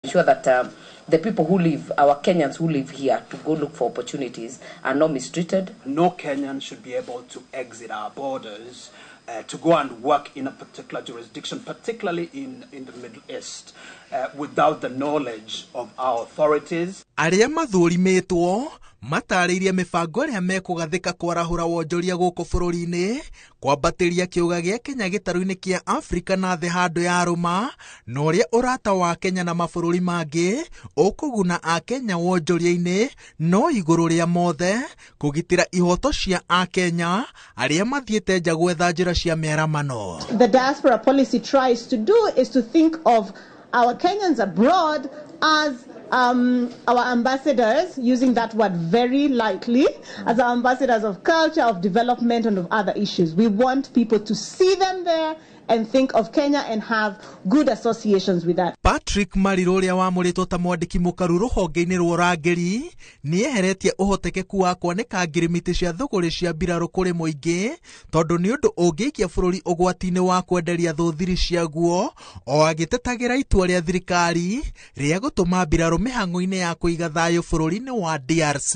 Ensure that the people who live, our Kenyans who live here, to go look for opportunities are not mistreated. No Kenyan should be able to exit our borders to go and work in a particular jurisdiction, particularly in the Middle East, without the knowledge of our authorities. Arĩa mathũrimĩtwo matarĩirie mĩbango ĩrĩa mekũgathĩka kwarahũra wonjoria gũkũ bũrũri-inĩ, kwambatĩria kĩũga gĩa Kenya gĩtarũ-inĩ kĩa Afrika na thĩ handũ ya rũma, na ũrĩa ũrata wa Kenya na mabũrũri mangĩ ũkũguna Akenya wonjoria-inĩ, no igũrũ rĩa mothe kũgitĩra ihoto cia Akenya arĩa mathiĩte nja gwetha njĩra cia mĩaramano. The diaspora policy tries to do is to think of our Kenyans abroad as our ambassadors, using that word very lightly, as our ambassadors of culture, of development, and of other issues. We want people to see them there and think of Kenya and have good associations with that. Patrick Mariru, ũrĩa wamũrĩtwo ta mwandĩki mũkaru rũhonge-inĩ rwa ũrangĩri, nĩ eheretie ũhotekeku wa kwanĩka ngirimiti cia thũgũrĩ cia mbirarũ kũrĩ mũingĩ, tondũ nĩ ũndũ ũngĩikia bũrũri ũgwati-inĩ wa kwenderia thũ thiri ciaguo, o agĩtetagĩra itua rĩa thirikari rĩa gũtũma mbirarũ mĩhang'o-inĩ ya kũiga thayũ bũrũri-inĩ wa DRC.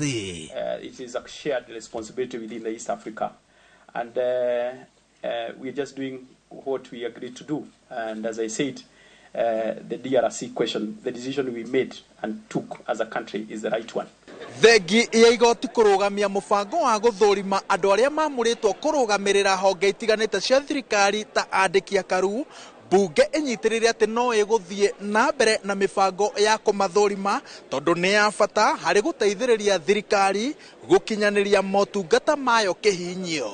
It is a shared responsibility within the East Africa, and we are just doing what we agreed to do. And as I said, the DRC question, the decision we made and took as a country is the right one. Thengi ya igoti kũrũgamia mũbango wa gũthũrima andũ arĩa mamũrĩtwo kũrũgamĩrĩra honge itiganĩte cia thirikari ta andĩki akaru, mbunge ĩnyitĩrĩire atĩ no ĩgũthiĩ na mbere na mĩbango ya kũmathũrima tondũ nĩ ya bata harĩ gũteithĩrĩria thirikari gũkinyanĩria motungata mayo kĩhinyio.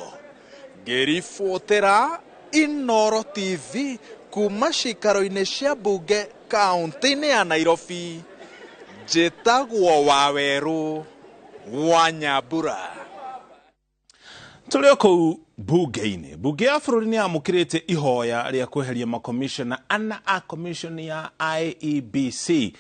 Ngĩribotera Inoro TV kuma cikaro-inĩ cia mbunge kaunti-inĩ ya Nairobi, njĩtagwo Wawerũ wa Nyambura. Tũrĩ o kũu mbunge-inĩ, mbunge ya bũrũri nĩ yamũkĩrĩte ihoya rĩa kweheria makomishona ana a commission ya IEBC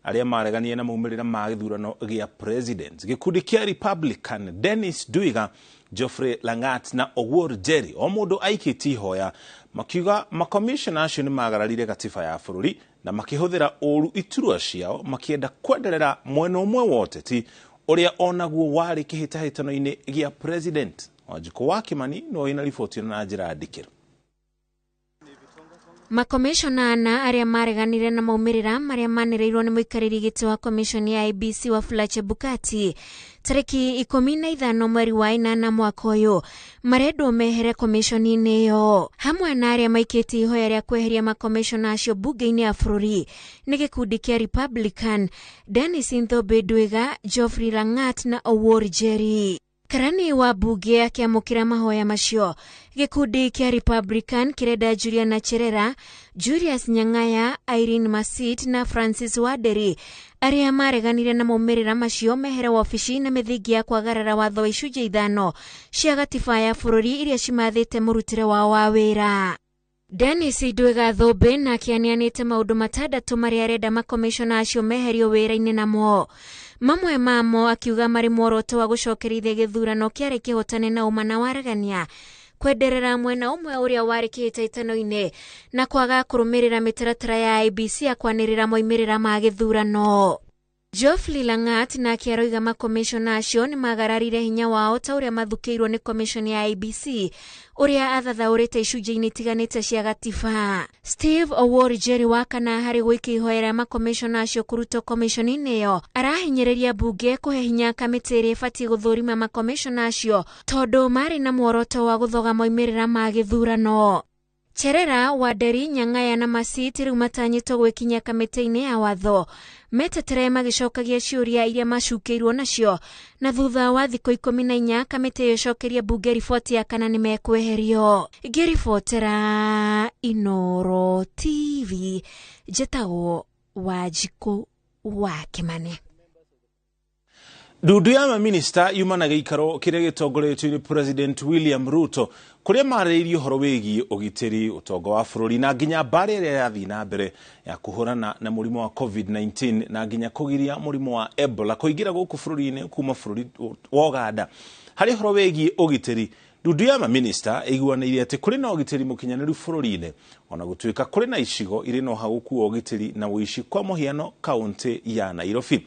arĩa mareganire na maumĩrĩra ma gĩthurano gĩa president. Gĩkundi kĩa Republican, Dennis Duiga, Geoffrey Langat na Owuor Jerry, o mũndũ aikĩtie ihoya makiuga makomishona acio nĩ magararire gatiba ya bũrũri na makĩhũthĩra ũru iturwa ciao makĩenda kwenderera mwena ũmwe wa ũteti ũrĩa onaguo warĩ kĩhĩtahĩtano-inĩ gĩa president. Wanjikũ wa Kimani no ĩna riboti ĩno na njĩra ndikĩru. Makomishona ana arĩa mareganire na maumĩrĩra marĩa manĩrĩirwo nĩ mũikarĩri gĩtĩ wa komishoni ya IEBC Wafula Chebukati tarĩki 15 mweri wa 8 mwaka ũyũ marendwo mehere komishoni-inĩ ĩyo, hamwe na arĩa maikĩtie ihoya rĩa kweheria makomishona acio mbunge-inĩ ya bũrũri nĩ gĩkundi kĩa Republican, Dennis Nthobe Ndwiga, Geoffrey Langat na Owuor Jerry. Karani wa mbunge akĩamũkĩra mahoya macio, gĩkundi kĩa Republican kĩrenda Juliana Cherera, Julius Nyang'aya, Irene Masit na Francis Wanderi arĩa mareganire na maumĩrĩra macio mehere wabici na mĩthingi ya kwagarara watho wa icunjĩ 5 cia gatiba ya bũrũri iria cimathĩte mũrutĩre wao wa wĩra. Dennis Ndwiga Thũmbĩ nake aneanĩte maũndũ 6 marĩa arenda makomishona acio meherio wĩra-inĩ namo. Mamwe mamo akiuga marĩ muoroto wa gũcokerithia gĩthurano kĩarĩ kĩhotane na ũma na waragania, kwenderera mwena ũmwe ũrĩa warĩ kĩhĩtahĩtano-inĩ na kwaga kũrũmĩrĩra mĩtaratara ya IEBC ya kwanĩrĩra moimĩrĩra ma gĩthurano. Geoffrey Langat nake aroiga makomishona acio nĩ magararire hinya wao ta ũrĩa mathukĩirwo nĩ komishoni ya IEBC ũrĩa athathaũrĩte icunjĩ-inĩ itiganĩte cia gatiba. Steve Owuor Jerry wa kana harĩ gũikia ihoya rĩa makomishona acio kũrutwo komishoni-inĩ ĩyo arahinyĩrĩria mbunge kũhe hinya kamĩtĩ ĩrĩa ĩbatiĩ gũthũrima makomishona acio tondũ marĩ na muoroto wa gũthoga moimĩrĩra ma gĩthurano. Cherera, Wanderi, Nyang'aya na Masit rĩu matanyĩtwo gwĩkinyia kamĩtĩ-inĩ ya watho metetere magĩcokagia ciũria iria macukĩirwo nacio, na thutha wa thikũ 14 kamĩtĩ ĩyo ĩcokerie mbunge riboti ya kana nĩmekweherio. Ngĩribotera Inoro TV, njĩtagwo Wanjikũ wa Kimani. Ndundu ya maminista yuma na gĩikaro kĩrĩa gĩtongoretio nĩ President William Ruto kũrĩa marĩrĩirie ũhoro wĩgiĩ ũgitĩri, ũtonga wa bũrũri na nginya mbara ĩrĩa ĩrathiĩ na mbere ya kũhũrana na mũrimũ wa COVID-19 na nginya kũgiria mũrimũ wa Ebola kũingĩra gũkũ bũrũri-inĩ kuma bũrũri wa Uganda. Harĩ ũhoro wĩgiĩ ũgitĩri, Ndundu ya maminista ĩiguanĩire atĩ kũrĩ na ũgitĩri mũkinyanĩru bũrũri-inĩ ona gũtuĩka kũrĩ na icigo irĩ na ũhagũku wa ũgitĩri na ũici, kwa mũhiano kaunti ya Nairobi.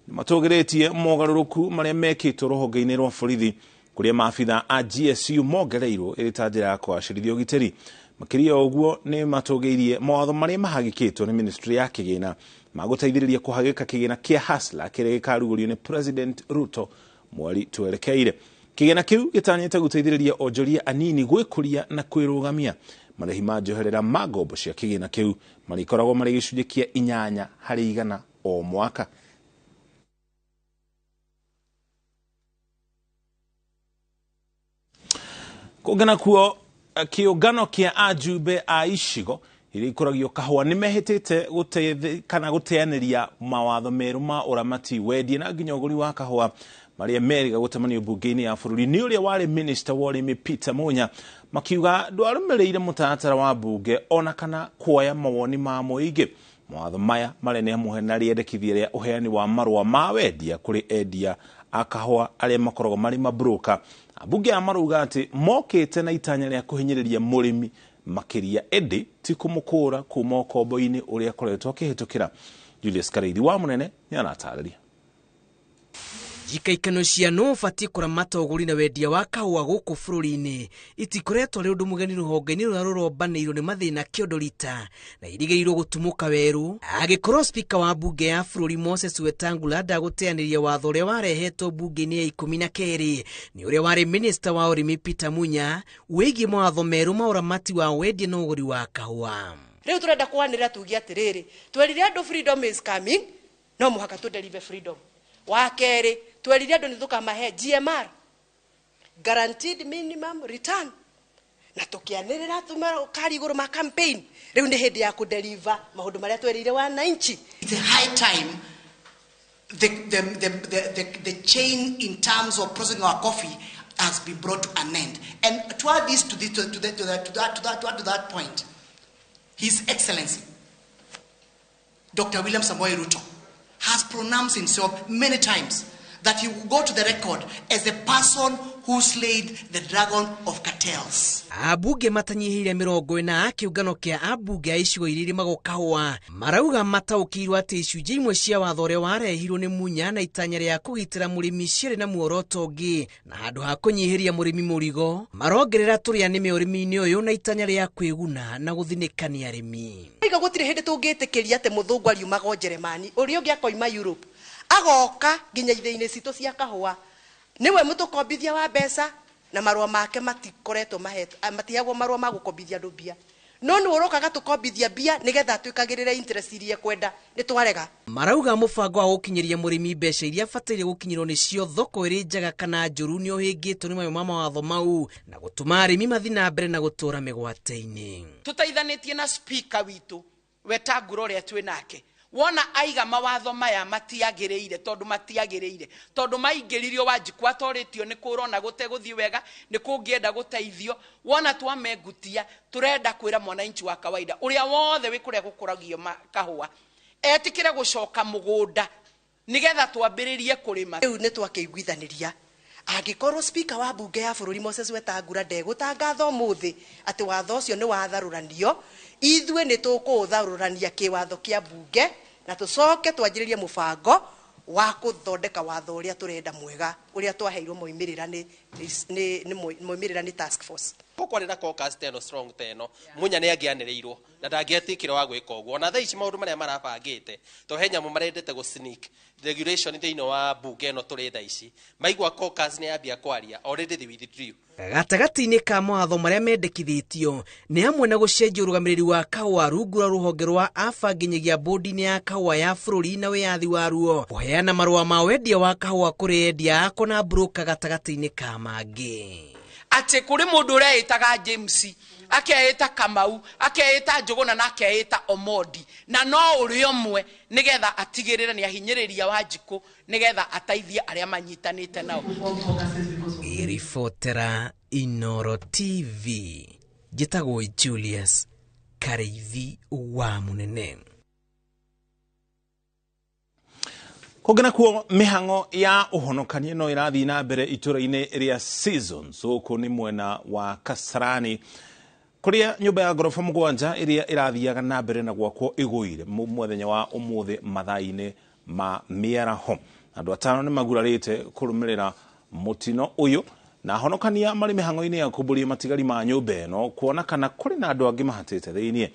Nĩmatũgĩrĩtie mogarũrũku marĩa mekĩtwo rũhonge-inĩ rwa borithi kũrĩa maabitha a GSU mongereirwo ĩrĩ ta njĩra ya kũgacĩrithia ũgitĩri. Makĩria ũguo nĩ matũgĩirie mawatho marĩa mahagĩkĩtwo nĩ ministry ya kĩgĩna magũteithĩrĩria kũhagĩka kĩgĩna kĩa Hustler kĩrĩa gĩkarugũrio nĩ President Ruto mweri twerekeire. Kĩgĩna kĩu gĩtanyĩte gũteithĩrĩria onjoria anini gwĩkũria na kwĩrũgamia. Marĩhi ma njoherera ma ngombo cia kĩgĩna kĩu marĩkoragwo marĩ gĩcunjĩ kĩa 8 harĩ 100 o mwaka. Kũngana kuo kĩũngano kĩa ajumbe a icigo iria ikũragio kahũa nĩ mehĩtĩte kana gũteanĩria mawatho merũ ma ũramati wendia na nginya ũgũri wa kahũa marĩa merĩga gũtemanio mbunge-inĩ ya bũrũri nĩ ũrĩa warĩ minister wa ũrĩmi Peter Munya, makiuga ndwarũmĩrĩire mũtaratara wa mbunge ona kana kuoya mawoni ma mũingĩ. Mawatho maya marĩa nĩ hamwe na rĩendekithia rĩa ũheani wa marũa ma wendia kũrĩ endia a kahũa arĩa makoragwo marĩ mabroka. Ambunge aya marauga atĩ mokĩte na itanya rĩa kũhinyĩrĩria mũrĩmi makĩria ĩndĩ ti kũmũkũra kuma ũkombo-inĩ ũrĩa akoretwo akĩhĩtũkĩra. Julius Kareithi wa Mũnene nĩ aratarĩria. Njikaikano cia nũ ũbatiĩ kũramata ũgũri na wendia wa kahũa gũkũ bũrũri-inĩ itikoretwo rĩ ũndũ mũgeni rũhonge-inĩ rũrĩa rũrombanĩirwo nĩ mathĩna kĩondo rita na irigĩrĩirwo gũtumũka werũ agĩkorwo spika wa mbunge ya bũrũri Moses Wetangula ndagũteanĩria watho ũrĩa warehetwo mbunge-inĩ ya 12 nĩ ũrĩa warĩ minista wa ũrĩmi Peter Munya wĩgiĩ mawatho merũ ma ũramati wa wendia na ũgũri wa kahũa. Rĩu tũrenda kwanĩrĩra tuge atĩrĩrĩ, twerire andũ freedom is coming, no mũhaka tũ deliver freedom. Wa kerĩ, twerire andũ nĩ tũkamahe GMR, guaranteed minimum return, na tũkĩanĩrĩra tũkari igũrũ ma campaign. Rĩu nĩ hĩndĩ ya kũdeliver maũndũ marĩa twerire wananchi. It's a high time the chain in terms of processing our coffee has been brought to an end. And to add this to the, to, to, the, to, the, to, that, to, that, to, add to that point, His Excellency Dr. William Samoei Ruto has pronounced himself many times that he will go to the record as the person who slayed the dragon of cartels. Abunge matanyihĩire 40 kĩũngano kĩa abunge a icigo iria irĩmagwo kahũa marauga mataũkĩirwo atĩ icunjĩ imwe cia watho ũrĩa warehirwo nĩ Munya na itanya rĩa kũgitĩra mũrĩmi ciarĩ na muoroto ũngĩ, na handũ ha kũnyihĩria mũrĩmi mũrigo marongerera tũrĩa nĩme ũrĩmi-inĩ ũyũ na itanya rĩa kwĩguna na gũthinĩkania arĩmi. Iga gũtirĩ hĩndĩ tũngĩtĩkĩria atĩ mũthũngũ ariumaga Ũjerũmani ũrĩa ũngĩ akoima Europe agoka nginya ithĩinĩ citũ cia kahũa niwe mũtũkombithia wa mbeca na marũa make matikoretwo mahetwo, matiheagwo marũa ma gũkombithia andũ mbia, no nĩ ũrokaga tũkombithia mbia nĩgetha twĩkagĩrĩre interest iria kwenda nĩ twarega. Marauga mũbango wa gũkinyĩria mũrĩmi mbeca iria abataire gũkinyĩrwo nĩcio thoko ĩrĩ njega kana njũru nĩ ũhĩngĩtwo nĩ mamwe ma mawatho mau na gũtũma arĩmi mathiĩ na mbere na gũtũra mĩgwate-inĩ. Tũteithanĩtie na speaker witũ Wetangula ũrĩa twĩ nake, wona aiga mawatho maya matiagĩrĩire tondũ matiagĩrĩire tondũ maingĩririo Wanjikũ atorĩtio nĩ kũrona gũtegũthiĩ wega nĩ kũngĩenda gũteithio. Wona twamengutia tũrenda kwĩra mwananchi wa kawaida ũrĩa wothe wĩ kũrĩa gũkũragio kahũa etĩkĩre gũcoka mũgũnda nĩgetha twambĩrĩrie kũrĩma. Rĩu nĩ twakĩiguithanĩria angĩkorwo speaker wa mbunge ya bũrũri Moses Wetangula ndegũtangatha ũmũthĩ atĩ watho ũcio nĩ watharũranio, ithuĩ nĩ tũkũũtharũrania kĩwatho kĩa mbunge na tũcoke twanjĩrĩrie mũbango wa kũthondeka watho ũrĩa tũrenda mwega ũrĩa twaheirwo moimĩrĩra nĩ moimĩrĩra nĩ task force. Gũkwarĩ na caucus teno strong teno Munya nĩ angĩanĩrĩirwo na ndangĩetĩkĩra wa gwĩka ũguo. Ona thaa ici maũndũ marĩa marabangĩte to he nyamũ marendete gũ sneak regulation thĩinĩ wa mbunge ĩno tũrĩ thaa ici, maigua caucus nĩ yambia kwaria already they withdrew. Gatagatĩ-inĩ ka mawatho marĩa mendekithĩtio nĩ hamwe na gũcenjia ũrũgamĩrĩri wa kahũa rungu rwa rũhonge rwa AFA nginyagia bodi-inĩ ya kahũa ya bũrũri na wĩyathi waruo, kũheana marũa ma wendia wa kahũa kũrĩ endia ako na broker gatagatĩ-inĩ ka mangĩ. Atĩ kũrĩ mũndũ ũreĩtaga James, akeĩta Kamau, akeĩta Njũgũna na akeĩta Omondi, na no ũrĩ ũmwe nĩgetha atigĩrĩre nĩ ahinyĩrĩria Wanjikũ nĩgetha ateithie arĩa manyitanĩte nao. Ribotera Inoro TV, njĩtagwo Julius Kareithi wa Mũnene. Kũngĩ nakuo mĩhang'o ya ũhonokania no ĩrathiĩ na mbere itũra-inĩ rĩa Seasons gũkũ nĩ mwena wa Kasarani kũrĩa nyũmba ya ngoroba 7 ĩrĩa ĩrathiaga na mbere na gwakwo ĩgũire mũthenya wa ũmũthĩ mathaa-inĩ ma mĩaraho. Andũ 5 nĩ magurarĩte kũrũmĩrĩra mũtino ũyũ na ahonokania marĩ mĩhang'o-inĩ ya kumbũria matigari ma nyũmba ĩno kuona kana kũrĩ na andũ angĩ mahatĩte thĩiniĩ.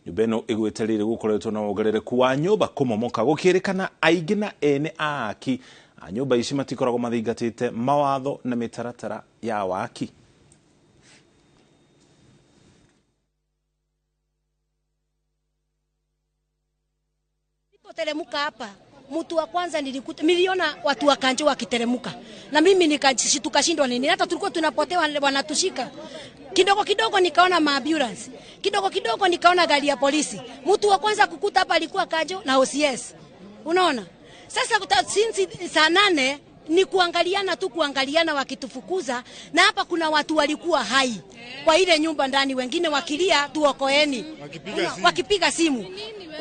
Nyũmba ĩno ĩgwĩte rĩrĩ gũkoretwo na wongerereku wa nyũmba kũmomoka gũkĩrĩkana aingĩ na ene aaki a nyũmba ici matikoragwo mathingatĩte mawatho na mĩtaratara ya waki. Nilipoteremka hapa, mtu wa kwanza nilikuta, niliona watu wa kanjo wakiteremka na mimi nikashindwa nini, hata tulikuwa tunapotewa wanatushika. Kidogo kidogo nikaona maambulance, kidogo kidogo nikaona gari ya polisi. Mtu wa kwanza kukuta hapa alikuwa kanjo na OCS. Unaona? Sasa since saa 8 ni kuangaliana tu, kuangaliana wakitufukuza, na hapa kuna watu walikuwa hai kwa ile nyumba ndani, wengine wakilia tuokoeni, wakipiga simu.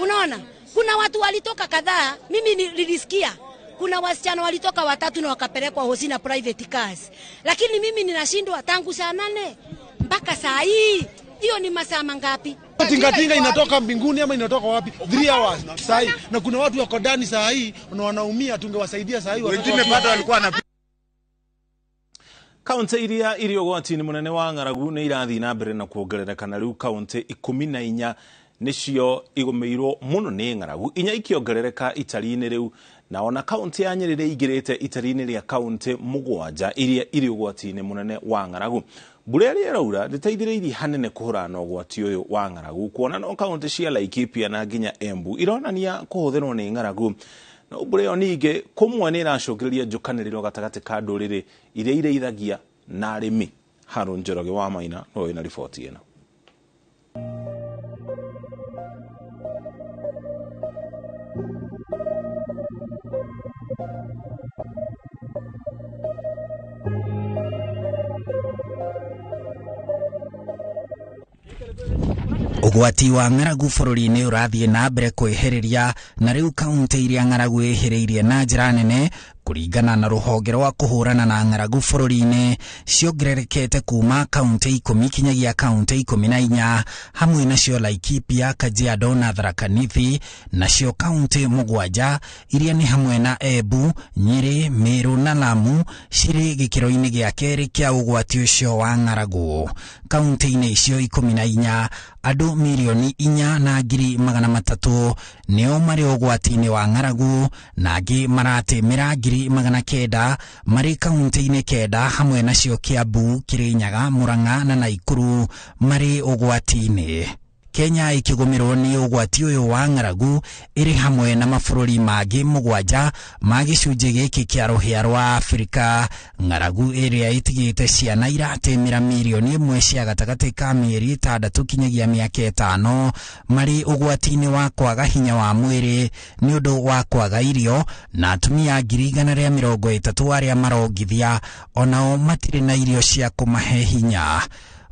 Unaona? Kuna watu walitoka kadhaa, mimi nilisikia kuna wasichana walitoka 3 na wakapelekwa hosi na private cars. Lakini mimi ninashindwa tangu saa 8 mpaka saa hii. Hiyo ni masaa mangapi? Tingatinga inatoka mbinguni ama inatoka wapi? 3 hours saa hii. Na kuna watu wako ndani saa hii na wanaumia, tungewasaidia saa hii. Wengine bado walikuwa na Kaunti iria iri ũgwati-inĩ mũnene wa ng'aragu nĩ irathiĩ na mbere na kuongerereka na rĩu kaunti 14 nĩcio igũmĩirwo mũno nĩ ng'aragu, 4 ikĩongerereka itari-inĩ rĩu, na ona kaunti ya Nyeri ĩingĩrĩte itari-inĩ rĩa kaunti 7 iria irĩ ũgwati-inĩ mũnene wa ng'aragu. Mbura ĩrĩa ĩraura ndĩteithĩrĩirie hanene kũhũrana na ũgwati ũyũ wa ng'aragu, kuona no kaunti cia Laikipia na nginya Embu ironania kũhũthĩrwo nĩ ng'aragu. No mbura ĩyo ningĩ kũmwe nĩ ĩracũngĩrĩria njũkanĩrĩro gatagatĩ ka ndũrĩrĩ iria irĩithagia na arĩmi. Harun Njoroge wa Maina no wĩna riboti ĩno. Ũgwati wa ng'aragu bũrũri-inĩ ũrathiĩ na mbere kwĩhĩrĩria na rĩu kaunti iria ng'aragu ĩhĩrĩirie na njĩra nene kũringana na rũhonge rwa kũhũrana na ng'aragu bũrũri-inĩ ciongererekete kuma kaunti 10 kinyagia kaunti 14 hamwe nacio Laikipia, Kajiado na Tharaka Nithi, nacio kaunti 7 iria nĩ hamwe na Embu, Nyeri, Meru na Lamu cirĩ gĩkĩro-inĩ gĩa kerĩ kĩa ũgwati ũcio wa ng'aragu. Kaunti-inĩ icio 14 andũ milioni 4,300 nĩo marĩ ũgwati-inĩ wa ng'aragu na angĩ maratĩmĩra 900 marĩ kaunti-inĩ 9 hamwe nacio Kiambu, Kirinyaga, Murang'a na Naikuru marĩ ũgwati-inĩ. Kenya ikĩgũmĩrwo nĩ ũgwati ũyũ wa ng'aragu ĩrĩ hamwe na mabũrũri mangĩ 7 ma gĩcunjĩ gĩkĩ kĩa rũhĩa rwa Afrika. Ng'aragu ĩrĩa ĩtigĩte ciana iratĩmĩra milioni 1 cia gatagatĩ ka mĩeri 6 kinyagia mĩaka 5 marĩ ũgwati-inĩ wa kwaga hinya wa mwĩrĩ nĩ ũndũ wa kwaga irio, na atumia 130,000 arĩa marongithia onao matirĩ na irio cia kũmahe hinya.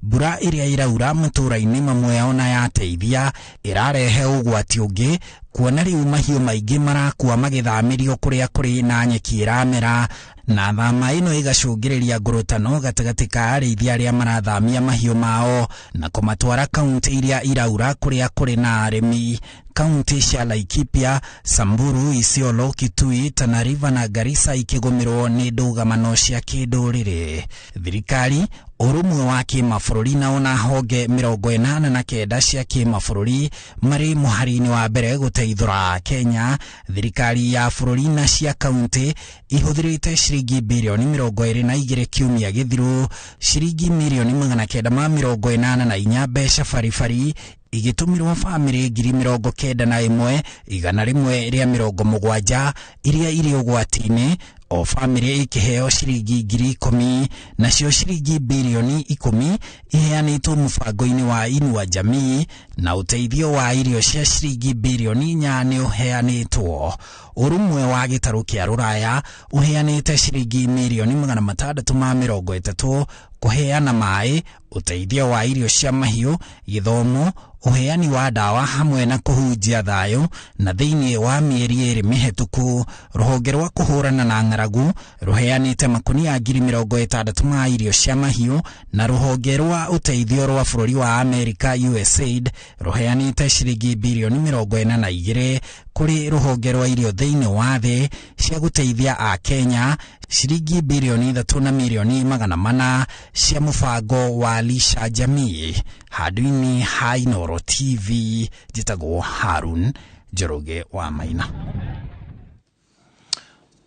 Mbura ĩrĩa ĩraura matũũra-inĩ mamwe ona yateithia ĩrarehe ũgwati ũngĩ, kuona rĩu mahiũ maingĩ marakua magĩthamĩrio kũrĩa kũrĩ na nyeki ĩramera, na thama ĩno ĩgacũngĩrĩria ngurutano gatagatĩ ka arĩithi arĩa marathamia mahiũ mao na kũmatwara kaunti iria iraura kũrĩa kũrĩ na arĩmi. Kaunti cia Laikipia, Samburu, Isiolo, Kitui, Tana River na Garissa ikĩgũmĩrwo nĩ ndũgamano cia kĩndũrĩrĩ. Thirikari, ũrũmwe wa kĩmabũrũri na ona honge 89 cia kĩmabũrũri marĩ mũhari-inĩ wa mbere gũteithũra Kenya. Thirikari ya bũrũri na cia kaunti ihũthĩrĩte ciringi bilioni 22 kiumia gĩthiru, ciringi milioni 984 mbeca baribari igĩtũmĩrwo bamĩrĩ 91,170 iria irĩ ũgwati-inĩ, o bamĩrĩ ĩkĩheo ciringi 10,000, nacio ciringi bilioni 10 iheanĩtwo mũbango-inĩ wa Inua Jamii, na ũteithio wa irio cia ciringi bilioni 4 nĩ ũheanĩtwo. Ũrũmwe wa gĩtarũ kĩa Rũraya ũheanĩte ciringi milioni 630 kũheana maĩ, Ũteithio wa irio cia mahiũ, gĩthomo, ũheani wa ndawa hamwe na kũhunjia thayũ. Na thĩinĩ wa mĩeri 2 mĩhetũku, rũhonge rwa kũhũrana na ng'aragu rũheanĩte makunia 60,000 ma irio cia mahiũ, na rũhonge rwa ũteithio rwa bũrũri wa Amerika USAID rũheanĩte ciringi birioni 42 kũrĩ rũhonge rwa irio thĩinĩ wa thĩ cia gũteithia a Kenya, ciringi birioni 3 na mirioni 400 cia mũbango wa Lisha Jamii. Handũ-inĩ ha Inooro TV, njĩtagwo Harun Njoroge wa Maina.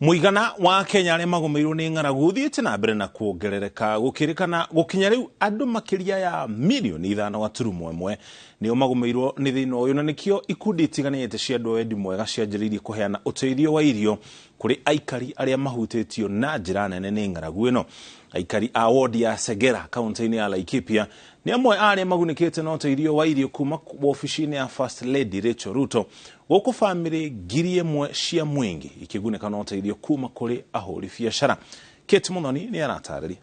Mũigana wa Kenya arĩa magũmĩirwo nĩ ng'aragu ũthiĩte na mbere na kuongerereka, gũkĩrĩkana gũkinya rĩu andũ makĩria ya milioni 5.1 nĩo magũmĩirwo nĩ thĩna ũyũ, na nĩkĩo ikundi itiganĩte cia andũ a wendi mwega cianjĩrĩirie kũheana ũteithio wa irio kũrĩ aikari arĩa mahutĩtio na njĩra nene nĩ ng'aragu ĩno. Aikari a wodi ya Segera kaunti-inĩ ya Laikipia nĩ amwe a arĩa magunĩkĩte na ũteithio wa irio kuma wabici-inĩ ya First Lady Rachel Ruto, gũkũ bamĩrĩ 1,000 cia mwingi ikĩgunĩka na ũteithio kuma kũrĩ ahũri biacara. Kate Muthoni nĩ aratarĩria.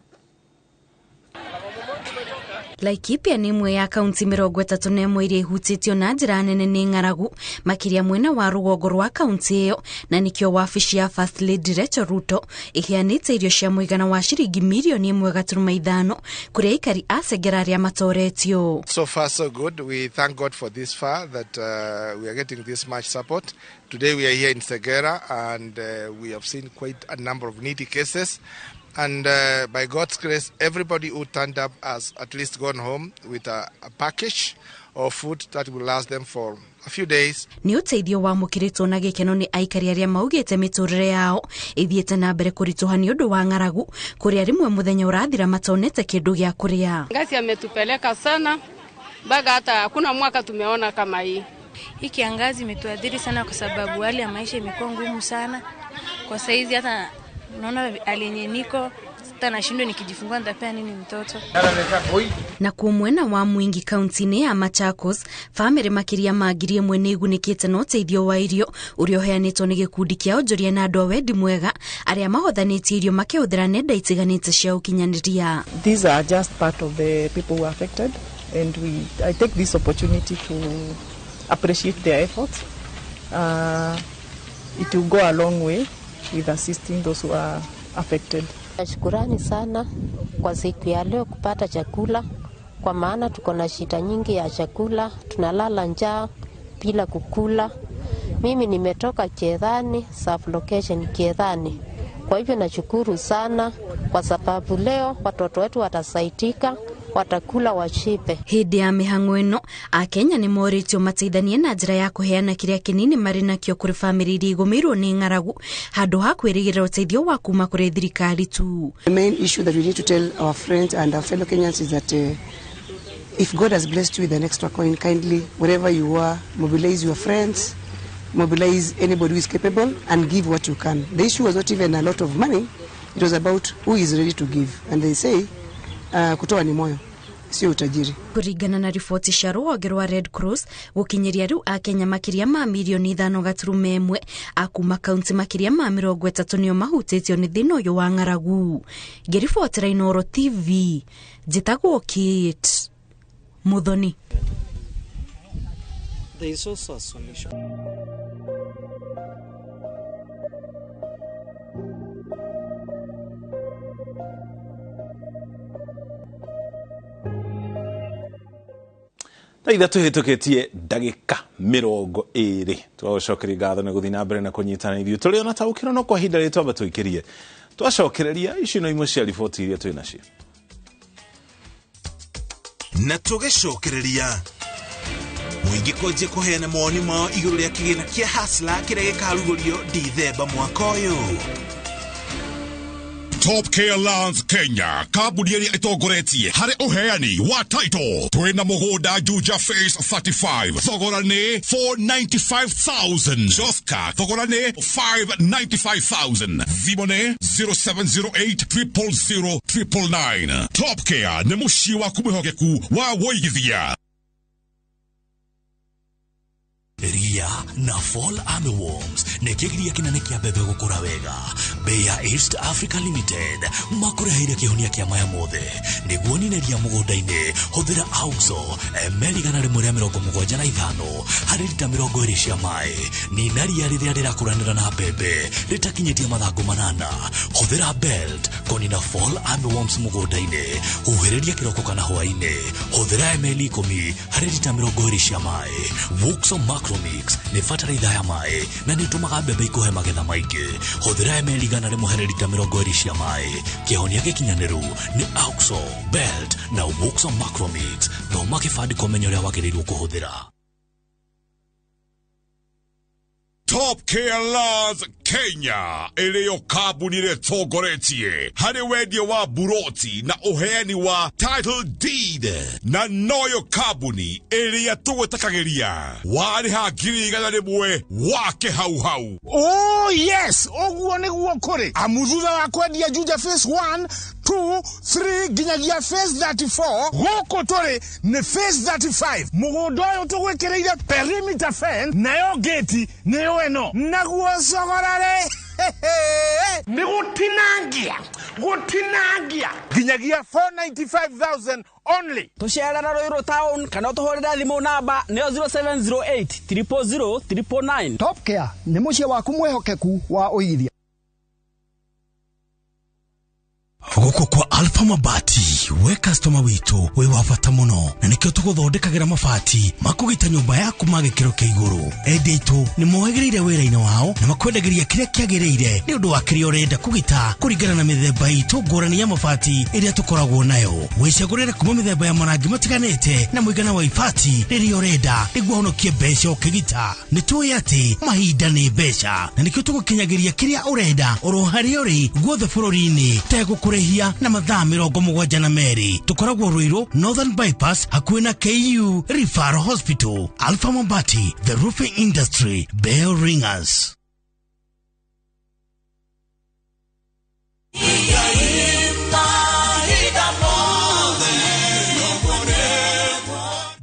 Laikipia nĩ ĩmwe ya kaunti 31 iria ihutĩtio na njĩra nene nĩ ng'aragu, makĩria mwena wa rũgongo rwa kaunti ĩyo, na nĩkĩo wabici ya First Lady Rachel Ruto ĩheanĩte irio cia mũigana wa ciringi mirioni 1.5 kũrĩ aikari a Segera arĩa matoretio. So far so good. We thank God for this far that we are getting this much support. Today we are here in Segera and we have seen quite a number of needy cases. And by God's grace, everybody who turned up has at least gone home with a package of food that will last them for a few days. Nĩ ũteithio wamũkĩrĩtwo na gĩkeno nĩ aikari arĩa maugĩte mĩtũrĩre yao ĩthiĩte na mbere kũritũha nĩ ũndũ wa ng'aragu, kũrĩa rĩmwe mũthenya ũrathira matonete kĩndũ gĩa kũrĩa. Ngasi ametupeleka sana mpaka hata hakuna mwaka tumeona kama hii. Hii kiangazi imetuadhiri sana kwa sababu hali ya maisha imekuwa ngumu sana. Kwa saizi hata naona hali niko sita nashindwa nikijifungua nitapea nini mtoto. Na kuo mwena wa Mwingi kaunti-inĩ ya Machakos, bamĩrĩ makĩria ma 1,000 nĩ igunĩkĩte na ũteithio wa irio ũrĩa ũheanĩtwo nĩ gĩkundi kĩa onjoria na andũ a wendi mwega arĩa mahothanĩtie irio makĩhũthĩra nenda itiganĩte cia ũkinyanĩria. These are just part of the people who are affected, and I take this opportunity to appreciate their efforts. It will go a long way with assisting those who are affected. Shukurani sana kwa siku ya leo kupata chakula, kwa maana tuko na shida nyingi ya chakula, tunalala njaa bila kukula. Mimi nimetoka Kiethani, sub location Kiethani. Kwa hivyo nashukuru sana kwa sababu leo watoto wetu watasaidika, watakula washibe. Hĩndĩ ya mĩhang'o ĩno, Akenya nĩ morĩtio mateithanie na njĩra ya kũheana kĩrĩa kĩnini marĩ nakĩo kũrĩ bamĩrĩ iria igũmĩirwo nĩ ng'aragu, handũ ha kwĩrĩgĩrĩra ũteithio wa kuma kũrĩ thirikari tu. The main issue that we need to tell our friends and our fellow Kenyans is that if God has blessed you with an extra coin, kindly, wherever you are, mobilize your friends, mobilize anybody who is capable and give what you can. The issue was not even a lot of money, it was about who is ready to give. And they say, kutoa ni moyo, sio utajiri. Kũringana na riboti cia rũhonge rwa Red Cross, gũkinyĩria rĩu Akenya makĩria ma milioni 5.1 a kuma kaunti makĩria ma 30 nĩo mahutĩtio nĩ thĩna ũyũ wa ng'aragu. Ngĩribotera Inooro TV, njĩtagwo Kate Muthoni. There is also a solution. Thaa ithatũ hĩtũkĩtie ndagĩka 20 twagũcokeria ngatho nĩ gũthiĩ na mbere na kũnyitana ithuĩ tũrĩ ona taũkĩro no kwa ihinda rĩrĩ twamba tũikĩrie twacokereria ici no imwe cia riboti iria twĩ nacio na tũgĩcokereria mũingĩ kwanjia kũheana mawoni mao igũrũ rĩa kĩgĩna kĩa Hustler kĩrĩa gĩkarugũrio Dithemba mwaka ũyũ. Top Care Lands Kenya, kambuni ĩrĩa ĩtongoretie harĩ ũheani wa title. Twĩna mũgũnda Juja Phase 35, thogora nĩ 495,000. Joska, thogora nĩ 595,000. Thimũ nĩ 0708 000 999. Top Care nĩ mũciĩ waku mwĩhokeku wa wũigithia. Ria na Fall Armyworms nĩ kĩgiria kĩnene kĩa mbembe gũkũra wega. Bayer East Africa Limited makũreheire kĩhonia kĩa maya mothe. Nĩguo nine ria mũgũnda-inĩ, hũthĩra Auxo ml 175 harĩ rita 20 cia maĩ. Nina ria rĩrĩa rĩrakũranĩra na mbembe rĩtakinyĩtie mathangũ 8. Hũthĩra Belt kũnina Fall Armyworms mũgũnda-inĩ. Huhĩrĩria kĩroko kana hwaĩ-inĩ. Hũthĩra ml 10 harĩ rita 20 cia maĩ. Wuxo Macromix nĩ bataraitha ya maĩ na nĩ ĩtũmaga mbembe ikũhe magetha maingĩ. Hũthĩra ml 100 harĩ rita 20 cia maĩ. Kĩhonia gĩkinyanĩru nĩ Auxo, Belt na Wuxo Macromix. Thoma kĩbandĩko ũmenye ũrĩa wagĩrĩirwo kũhũthĩra. Top Care Lands Kenya ĩrĩyo kambuni ĩrĩa ĩtongoretie harĩ wendia wa buroti na ũheani wa title deed, na noyo kambuni ĩrĩa tũgwĩtakagĩria warĩha 100,000 wake hau hau. Oh yes, ũguo nĩguo kũrĩ. Amu thutha wa kwendia Juja phase 1, 2, 3 nginyagia phase 34, gũkũ tũrĩ nĩ phase 35. Mũgũnda ũyũ tũgwĩkĩrĩire perimeter fence, nayo gate nĩyo ĩno. Naguo thogora rĩ, nĩ gũtinangia, gũtinangia nginyagia 495,000 only. Tũcerera Ruiru town kana ũtũhũrĩre thimũ namba nĩyo 0708 000 999. Top Care nĩ mũciĩ waku mwĩhokeku wa ũigithia. Gũkũ kwa Alpha Mabati, we customer witũ wĩ wa bata mũno, na nĩkĩo tũgũthondekagĩra mabati makũgita nyũmba yaku ma gĩkĩro kĩa igũrũ. Endia aitũ nĩ mohĩgĩrĩire wĩra-inĩ wao na makwendagĩria kĩrĩa kĩagĩrĩire nĩ ũndũ wa kĩrĩa ũrenda kũgita kũringana na mĩthemba itũ ngũrani ya mabati ĩrĩa tũkoragwo nayo. Wĩcagũrĩre kuma mĩthemba ya marangi matiganĩte na mũigana wa ibati rĩrĩa ũrenda nĩguo ũhonokie mbeca ũkĩgita. Nĩ tũĩ atĩ mahinda nĩ mbeca, na nĩkĩo tũgũkinyagĩria kĩrĩa ũrenda oro harĩa ũrĩ guothe bũrũri-inĩ tegũkũrĩhia na mathaa 72. Tũkoragwo Ruiru Northern Bypass hakuhĩ na KU Referral Hospital. Alpha Mabati, the roofing industry bell ringers.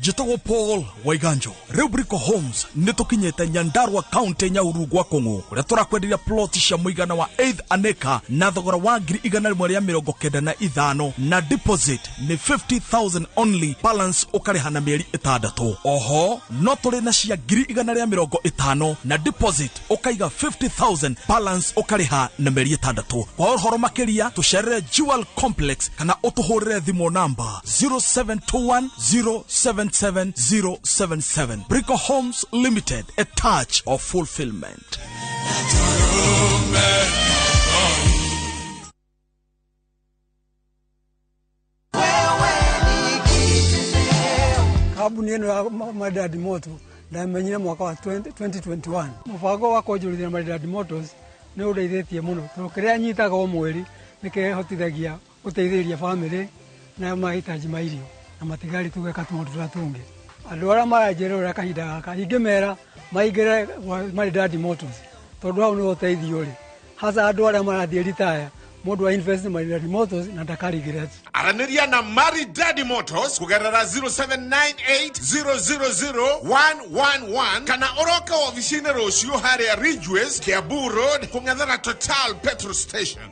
Njĩtagwo Paul Waiganjo. Rĩu Brico Homes nĩ tũkinyĩte Nyandarua County, Nyahururu gwa Kũng'ũ, kũrĩa tũrakwenderia plot cia mũigana wa 8 an acre na thogora wa 195,000, na deposit nĩ 50,000 only, balance ũkarĩha na mĩeri 6. Oho no tũrĩ na cia 150,000 na deposit ũkaiga 50,000, balance ũkarĩha na mĩeri 6. Kwa ũhoro makĩria tũcerere Jewel Complex kana ũtũhũrĩre thimũ namba 0721 077 077. Brico Homes Limited, a touch of fulfillment. Kambuni ĩno ya Maridadi Motors ndamenyire mwaka wa 2021. Mũbango wa kwanjũrithia Maridadi Motors nĩ ũndeithĩtie mũno tondũ kĩrĩa nyitaga o mweri nĩ kĩhotithagia gũteithĩrĩria bamĩrĩ na mahitaji ma irio na matigari tũgeka tũmaũndũ tũrĩa tũngĩ. Andũ arĩa maranjĩrĩra kahinda gaka ingĩmera maingĩre Maridadi Motors tondũ hau nĩho ũteithio ũrĩ, hasa andũ arĩa marathiĩ ritaya. Mũndũ wa invest Maridadi Motors na ndakaregret. Aranĩria na Maridadi Motors kũgerera 0798000111 kana ũroke ofici-inĩ rũciũ harĩa Ridgeways, Kiambu Road, kũng'ethera Total petrol station.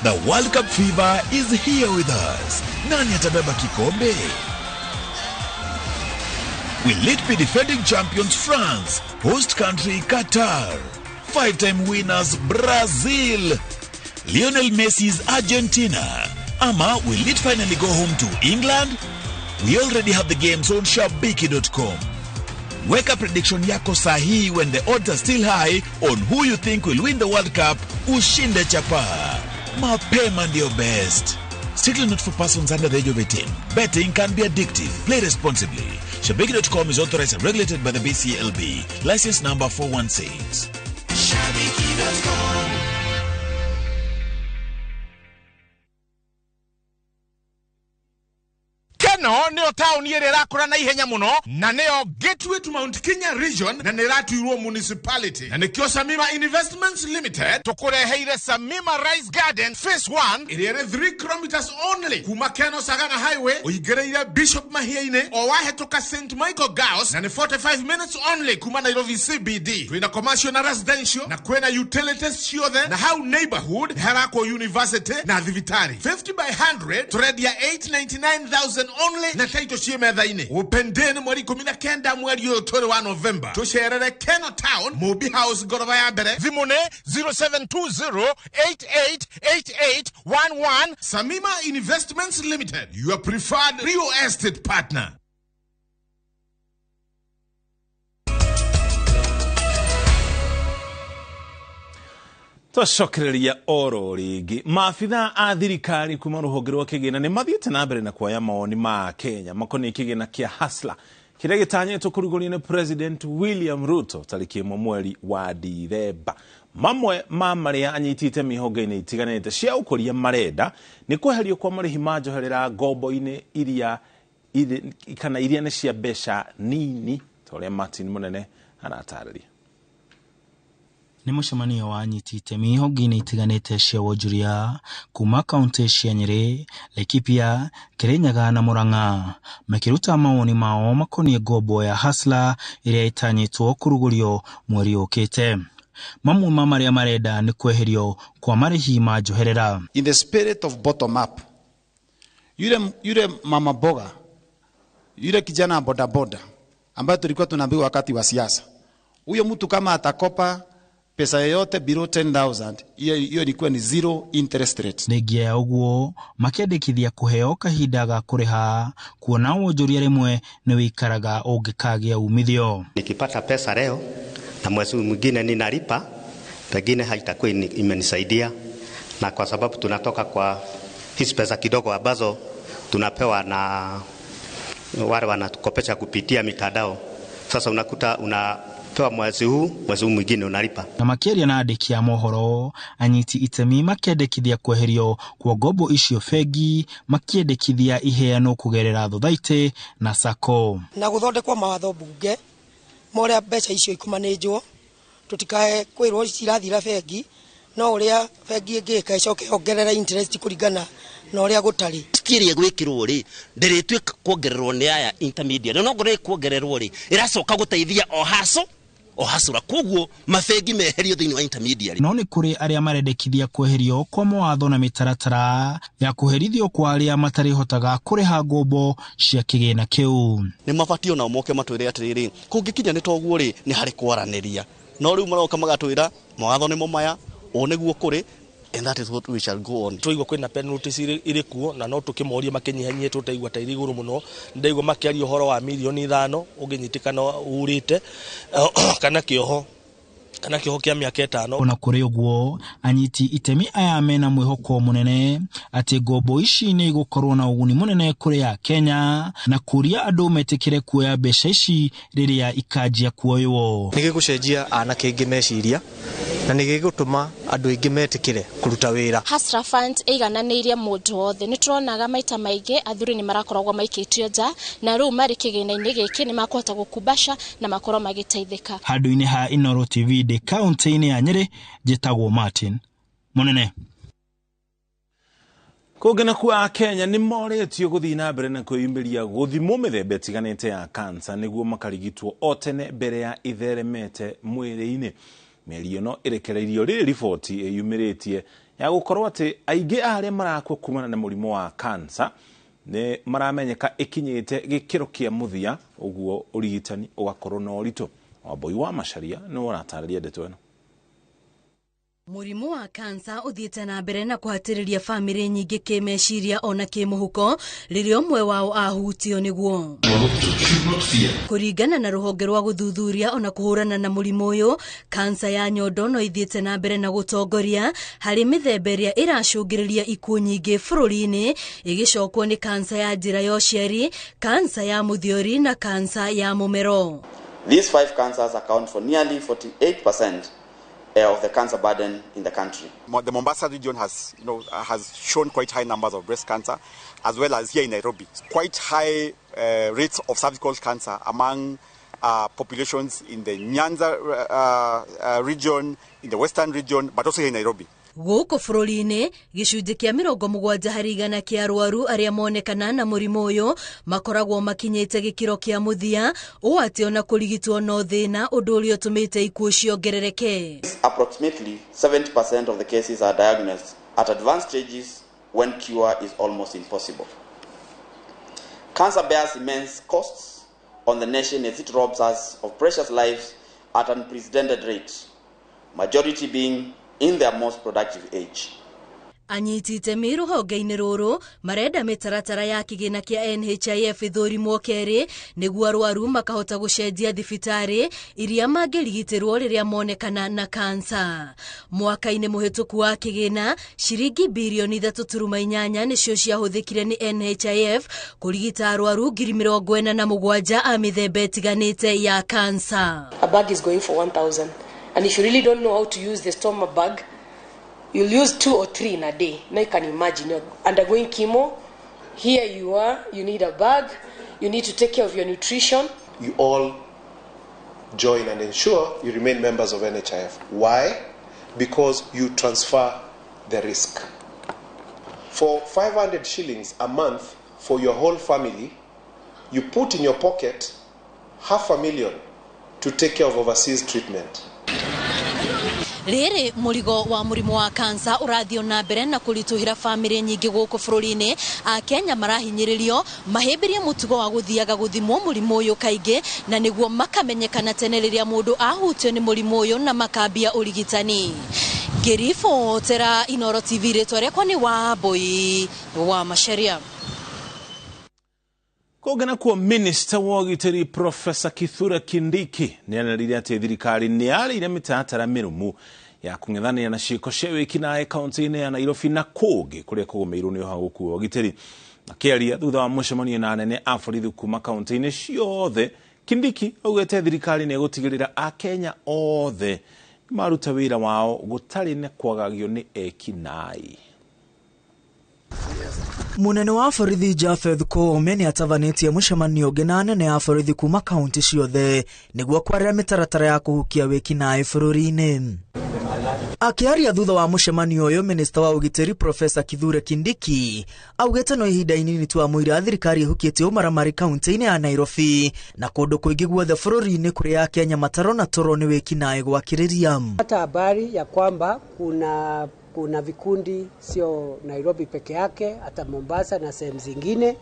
The World Cup fever is here with us. Nani atabeba kikombe? Will it be defending champions France, host country Qatar, five-time winners Brazil, Lionel Messi's Argentina, ama will it finally go home to England? We already have the games on Shabiki.com. Weka prediction yako sahihi when the odds are still high on who you think will win the World Cup. Ushinde chapa. Mapema ndio best. Strictly not for persons under the age of 18. Betting can be addictive. Play responsibly. Shabiki.com is authorized and regulated by the BCLB. License number 416. Shabiki.com. Keno nĩyo taũni ĩrĩa ĩrakũra na ihenya mũno na nĩyo gateway to Mount Kenya region na nĩ ĩratuirwo municipality, na nĩkĩo Samima Investments Limited tũkũreheire Samima Rice Garden phase 1 ĩrĩa ĩrĩ 3 kilometers only kuma Keno Sagana Highway ũingĩrĩire Bishop Mahia-inĩ o wahĩtũka St Michael Girls, na nĩ 45 minutes only kuma Nairobi CBD. Twĩna commercial na residential na kwĩna utilities ciothe, na hau neighborhood nĩ harakwo university na thibitarĩ. 50 by 100 tũrendia 899,000 only na title ciĩ metha-inĩ. Open day nĩ mweri 19 mweri ũyũ tũrĩ wa November. Tũcerere Keno Town, Mobi House ngoroba ya mbere. Thimũ nĩ 0720888811. Samima Investments Limited, your preferred real estate partner. Twacokereria oro rĩngĩ. Maabitha a thirikari kuma rũhonge rwa kĩgĩna nĩ mathiĩte na mbere na kuoya mawoni ma Kenya makoniĩ kĩgĩna kĩa Hustler kĩrĩa gĩtanyĩtwo kũrugũrio nĩ President William Ruto tarĩki 1 mweri wa Dithemba. Mamwe ma marĩa anyiti itemi honge-inĩ itiganĩte cia ũkũria marenda nĩ kweherio kwa marĩhi ma njoherera ngombo-inĩ iria kana iria nĩ cia mbeca nini, ta ũrĩa Martin Mũnene aratarĩria. Nĩ mũcemanio wa anyiti itemi honge-inĩ itiganĩte cia wonjoria kuma kaunti cia Nyĩrĩ, Laikipia, Kirinyaga na Murang'a makĩruta mawoni mao makoniĩ ngombo ya Hustler ĩrĩa ĩtanyĩtwo kũrugũrio mweri ũkĩte. Mamwe ma marĩa marenda nĩ kweherio kwa marĩhi ma njoherera. In the spirit of bottom up, yule mama boga, yule kijana boda boda ambaye tulikuwa tunaambiwa wakati wa siasa, huyo mtu kama atakopa pesa yoyote below 10,000, hiyo ilikuwa ni zero interest rate. Nĩngia ya ũguo makĩendekithia kũheo kahinda ga kũrĩha kuona wonjoria rĩmwe nĩ wĩikaraga ũngĩkagĩa umithio. Nikipata pesa leo na mwezi mwingine ninalipa, pengine haitakuwa imenisaidia, na kwa sababu tunatoka kwa hizi pesa kidogo ambazo tunapewa na wale wanatukopesha kupitia mitandao, sasa unakuta una pewa mwezi huu, mwezi mwingine unalipa. Na makĩaria na andĩki a mohoro, anyiti itemi makĩendekithia kweherio kwa ngombo icio bengi, makĩendekithia iheanwo kũgerera thothaitĩ na sacco. Na gũthondekwo mawatho bunge ma ũrĩa mbeca icio ikũmanĩnjwo, tũtikae kwĩrwo cirathira bengi, no ũrĩa bengi ĩngĩka ĩcoke yongerere interest kũringana na ũrĩa gũtarĩ. Ĩrĩa gwĩkĩrwo rĩ ndĩrĩtuĩka kuongererwo nĩ aya intermediate, no ngorwo kuongererwo rĩ ĩracoka gũteithia o haco o hasura, koguo mabengi meherio thĩinĩ wa intermediary. No nĩ kũrĩ arĩa marendekithia kweherio kwa mawatho na mĩtaratara ya kũherithio kwa arĩa matarĩhotaga kũrĩha ngombo cia kĩgĩna kĩu. Nĩ mabatiĩ onao moke matwĩre atĩrĩrĩ, kũngĩkinya nĩ toguo rĩ nĩ harĩ kwaranĩria, no rĩu maroka magatwĩra mawatho nĩmo maya, ũũ nĩguo kũrĩ, and that is what we shall go on. Twaigua kwĩna penalties irĩ kuo na no tũkĩmorie makĩnyihanyihie tũtaigua ta irĩ igũrũ mũno. Ndaigua makĩaria ũhoro wa mirioni 5 ũngĩnyitĩkana urĩte kana kĩoho kĩa mĩaka 5. Ona kũrĩ ũguo, anyiti itemi aya mena mwĩhoko mũnene atĩ ngombo ici nĩ igũkorwo na ũguni mũnene kũrĩ a Kenya na kũria andũ metĩkĩre kuoya mbeca ici rĩrĩa ikanjia kuoywo. Nĩ gĩgũcenjia anake aingĩ meciria na nĩ gĩgũtũma andũ aingĩ metĩkĩre kũruta wĩra. Hustler Fund ĩigananĩirie mũndũ wothe. Nĩ tũronaga maita maingĩ athuri nĩ marakoragwo maikĩtio nja, na rĩu marĩ kĩgĩna-inĩ gĩkĩ nĩ makũhota gũkumbaca na makorwo magĩteithĩka. Handũ-inĩ ha Inooro TV ndĩ kaunti-inĩ ya Nyĩrĩ, njĩtagwo Martin Mũnene. Kũngĩ nakuo Akenya nĩ morĩtio gũthiĩ na mbere na kwĩyumĩria gũthimwo mĩthemba ĩtiganĩte ya kansa nĩguo makarigitwo o tene mbere ya itheremete mwĩrĩ-inĩ. Mĩario ĩno ĩrekereirio rĩrĩ riboti ĩyumĩrĩtie ya gũkorwo atĩ aingĩ a arĩa marakua kumana na mũrimũ wa kansa nĩ maramenyeka ĩkinyĩte gĩkĩro kĩa mũthia, ũguo ũrigitani ũgakorwo na ũritũ. Wambui wa Macharia nĩ ũratarĩria ndeto ĩno. Mũrimũ wa kansa ũthiĩte na mbere na kũhatĩrĩria bamĩrĩ nyingĩ kĩmeciria ona kĩmũhuko rĩrĩa ũmwe wao ahutio nĩguo. Kũringana na rũhonge rwa gũthuthuria ona kũhũrana na mũrimũ ũyũ, kansa ya nyondo no ithiĩte na mbere na gũtongoria harĩ mĩthemba ĩrĩa ĩracũngĩrĩria ikuũ nyingĩ bũrũri-inĩ, ĩgĩcokwo nĩ kansa ya njĩra ya ũciari, kansa ya mũthiori na kansa ya mũmero. These 5 cancers account for nearly 48% of the cancer burden in the country. The Mombasa region has, has shown quite high numbers of breast cancer, as well as here in Nairobi. Quite high rates of cervical cancer among populations in the Nyanza region, in the Western region, but also here in Nairobi. Gũkũ bũrũri-inĩ gĩcunjĩ kĩa 70% kĩa arwaru arĩa monekana na mũrimũ ũyũ makoragwo makinyĩte gĩkĩro kĩa mũthia ũũ atĩ ona kũrigitwo no thĩna ũndũ ũrĩa ũtũmĩte ikuũ ciongerereke. Approximately 70% of the cases are diagnosed at advanced stages when cure is almost impossible. Cancer bears immense costs on the nation as it robs us of precious lives at unprecedented rates, majority being in their most productive age. Anyiti itemi rũhonge-inĩ rũrũ marenda mĩtaratara ya kĩgĩna kĩa NHIF ĩthũrimwo kerĩ nĩguo arwaru makahota gũcenjia thibitarĩ iria mangĩrigitĩrwo rĩrĩa monekana na kansa. Mwaka-inĩ mũhĩtũku wa kĩgĩna ciringi birioni 3.8 nĩcio ciahũthĩkire nĩ NHIF kũrigita arwaru 47,000 a mĩthemba ĩtiganĩte ya kansa. A bag is going for 1,000. And if you really don't know how to use the stoma bag, you'll use 2 or 3 in a day. Now you can imagine, you're undergoing chemo. Here you are, you need a bag, you need to take care of your nutrition. You all join and ensure you remain members of NHIF. Why? Because you transfer the risk. For 500 shillings a month for your whole family, you put in your pocket 500,000 to take care of overseas treatment. Rĩrĩ mũrigo wa mũrimũ wa kansa ũrathiĩ na mbere na kũritũhĩra bamĩrĩ nyingĩ gũkũ bũrũri-inĩ. Akenya marahinyĩrĩrio mahĩmbĩrie mũtugo wa gũthiaga gũthimwo mũrimũ ũyũ kaingĩ na nĩguo makamenyekana tene rĩrĩa mũndũ ahutio nĩ mũrimũ ũyũ na makambia ũrigitani. Ngĩribotera Inooro TV rĩtwa rĩakwa nĩ Wambui wa Macharia. Kũngĩ nakuo Minister wa ũgitĩri Professor Kithure Kindiki nĩanĩrĩire atĩ thirikari nĩyarĩire mĩtaratara mĩrũmu ya kũng'ethanĩra na ciĩko cia wĩkinaĩ kaunti-inĩ ya Nairobi na kũngĩ kũrĩa kũgũmĩirwo nĩ ũhagũku wa ũgitĩri. Akĩaria thutha wa mũcemanio na anene a borithi kuma kaunti-inĩ ciothe, Kindiki augĩte thirikari nĩĩgũtigĩrĩra Akenya othe nĩmaruta wĩra wao gũtarĩ na kwagagio nĩ ekinaĩ. Munene wa borithi Japheth Koome nĩatabanĩtie mũcemanio ũngĩ na anene a borithi kuma kaunti ciothe nĩguo kwarĩra mĩtaratara ya kũhukia wĩkinaĩ bũrũri-inĩ. Akĩaria thutha wa mũcemanio ũyũ, Minista wa ũgitĩri Professor Kithure Kindiki augĩte no ihinda inini tu amũira thirikari ĩhukĩtie ũmaramari kaunti-inĩ ya Nairobi na kũndũ kũingĩ guothe bũrũri-inĩ kũrĩa Akenya matarona toro nĩ wĩkinaĩ gwakĩrĩria. Hata habari ya kwamba kuna vikundi sio Nairobi peke yake, hata Mombasa na sehemu zingine,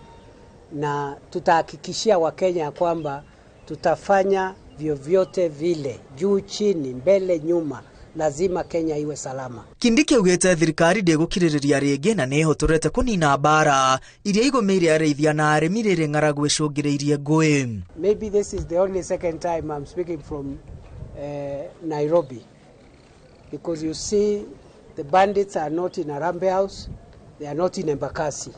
na tutahakikishia Wakenya kwamba tutafanya vyovyote vile, juu chini, mbele nyuma, lazima Kenya iwe salama. Kindiki augĩte thirikari ndĩgũkirĩrĩria rĩngĩ na nĩĩhotorete kũnina mbara iria igũmĩire arĩithia na arĩmi rĩrĩ ng'aragu ĩcũngĩrĩirie ngũĩ. Maybe this is the only second time I'm speaking from Nairobi, because you see the bandits are not in Harambee House, they are not in Embakasi.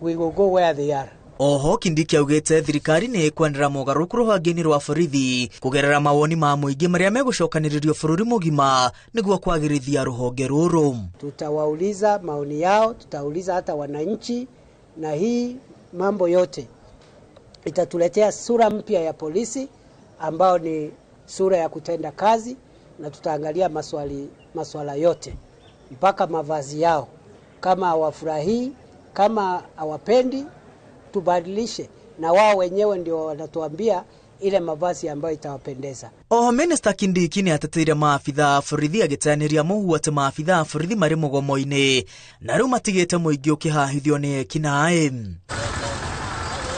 We will go where they are. Oho Kindiki augĩte thirikari nĩ ĩkwenera mogarũrũku rũhonge-inĩ rwa borithi kũgerera mawoni ma mũingĩ marĩa megũcokanĩrĩrio bũrũri mũgima nĩguo kwagĩrithia rũhonge rũrũ. Tutawauliza maoni yao, tutauliza hata wananchi, na hii mambo yote itatuletea sura mpya ya polisi ambao ni sura ya kutenda kazi, na tutaangalia maswala yote mpaka mavazi yao, kama hawafurahii, kama hawapendi tubadilishe, na wao wenyewe ndio wanatuambia ile mavazi ambayo itawapendeza. Oho Minister Kindiki nĩateteire maabitha a borithi agĩteanĩria mũhuhu atĩ maabitha a borithi marĩ mũgomo-inĩ na rĩu matigĩte mũingĩ ũkĩhahithio nĩ ekinaĩ.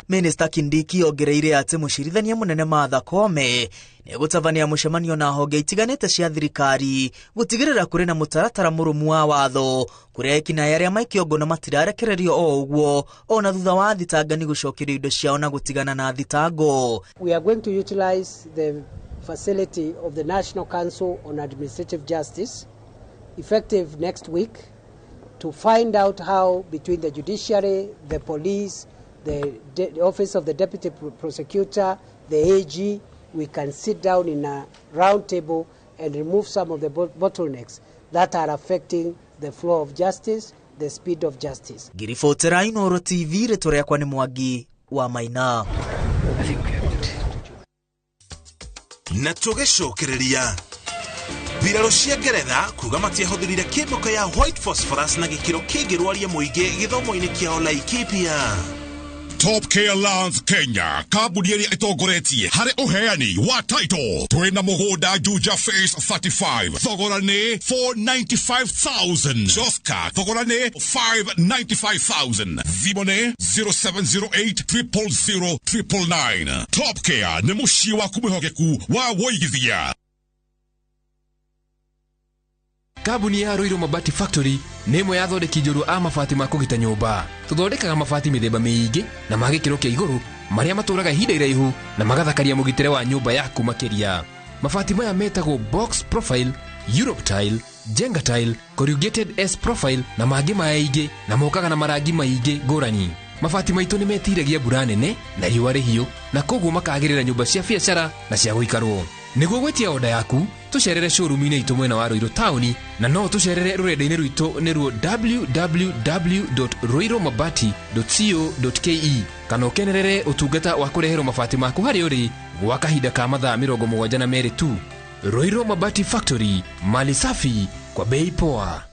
Minister Kindiki ongereire atĩ mũcirithania mũnene Martha Koome nĩegũtabania mũcemanio na honge itiganĩte cia thirikari gũtigĩrĩra kũrĩ na mũtaratara mũrũmu wa watho kũrĩa ekinaĩ arĩa maikio ngono matirarekererio o ũguo ona thutha wa thitangani gũcokerio indo ciao na gũtigana na thitango. We are going to utilize the facility of the National Council on Administrative Justice effective next week to find out how between the judiciary, the police, the Office of the Deputy Prosecutor, the AG, we can sit down in a round table and remove some of the bottlenecks that are affecting the flow of justice, the speed of justice. Ngiribotera Inooro TV, rĩtwa rĩakwa nĩ Mwangi wa Maina. Na tũgĩcokereria mbirarũ cia Ngeretha kuga matiahũthĩrire kĩmĩko ya white phosphorus na gĩkĩro kĩngĩrwaria mũingĩ gĩthomo-inĩ kĩao Laikipia. Top Care Lands Kenya, kambuni ĩrĩa ĩtongoretie harĩ ũheani wa title. Twĩna mũgũnda Juja Phase 35, thogora nĩ 495,000. Joska, thogora nĩ 595,000. Thimũ nĩ 0708 000 999. Top Care nĩ mũciĩ waku mwĩhokeku wa wũigithia. Kambuni ya Ruiru Mabati Factory nĩ ĩmwe ya athondeki njorua a mabati ma kũgita nyũmba. Tũthondekaga mabati mĩthemba mĩingĩ na ma gĩkĩro kĩa igũrũ marĩa matũraga ihinda iraihu na magathakaria mũgitĩre wa nyũmba yaku makĩria. Mabati maya metagwo box profile, Europe tile, Jenga tile, corrugated S profile na mangĩ maingĩ, na mokaga na marangi maingĩ ngũrani. Mabati maitũ nĩ metiragia mbura nene na riũa rĩhiũ, na koguo makagĩrĩra nyũmba cia biacara na cia gũikarwo. Nĩguo gwĩtia oda yaku, tũcerere showroom-inĩ itũ mwena wa Ruiru taũni, na no tũcerere rũrenda-inĩ rwitũ nĩruo www.ruirumabati.co.ke, kana ũkenerere ũtungata wa kũreherwo mabati maku harĩa ũrĩ gwa kahinda ka mathaa 72 tu. Ruiru Mabati Factory, mali safi kwa bei poa.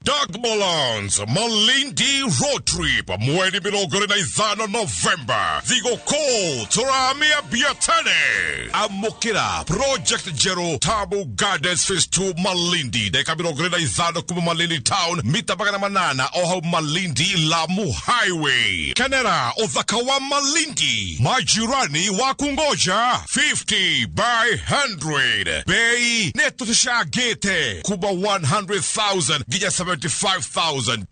Dagbolans Malindi Road Trip mweri 25 November, thigũkũ tũramia biatene. Amũkĩra Project Jero Tabu Gardens Phase 2 Malindi, ndagĩka 25 kuma Malindi Town, mita 800 o hau Malindi Lamu Highway. Kenera ũthaka wa Malindi, majirani wa kungoja. 50 by 100, bei nĩ tũcangĩte kuma 100,000 nginya 75,000.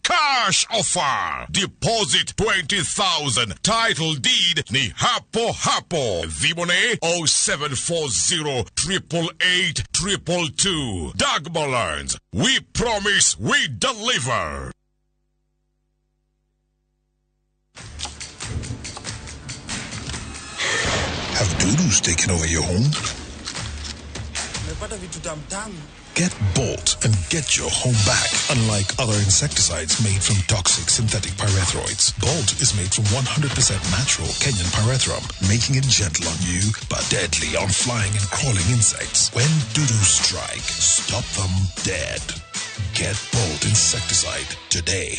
Cash offer, deposit 20,000, title deed ni hapo hapo. Thimũ nĩ 0740 888 222. Dagbolans, we promise we deliver. Have doo-doos taken over your home? Get Bolt and get your home back. Unlike other insecticides made from toxic synthetic pyrethroids, Bolt is made from 100% natural Kenyan pyrethrum, making it gentle on you but deadly on flying and crawling insects. When doo-doo strike, stop them dead. Get Bolt insecticide today.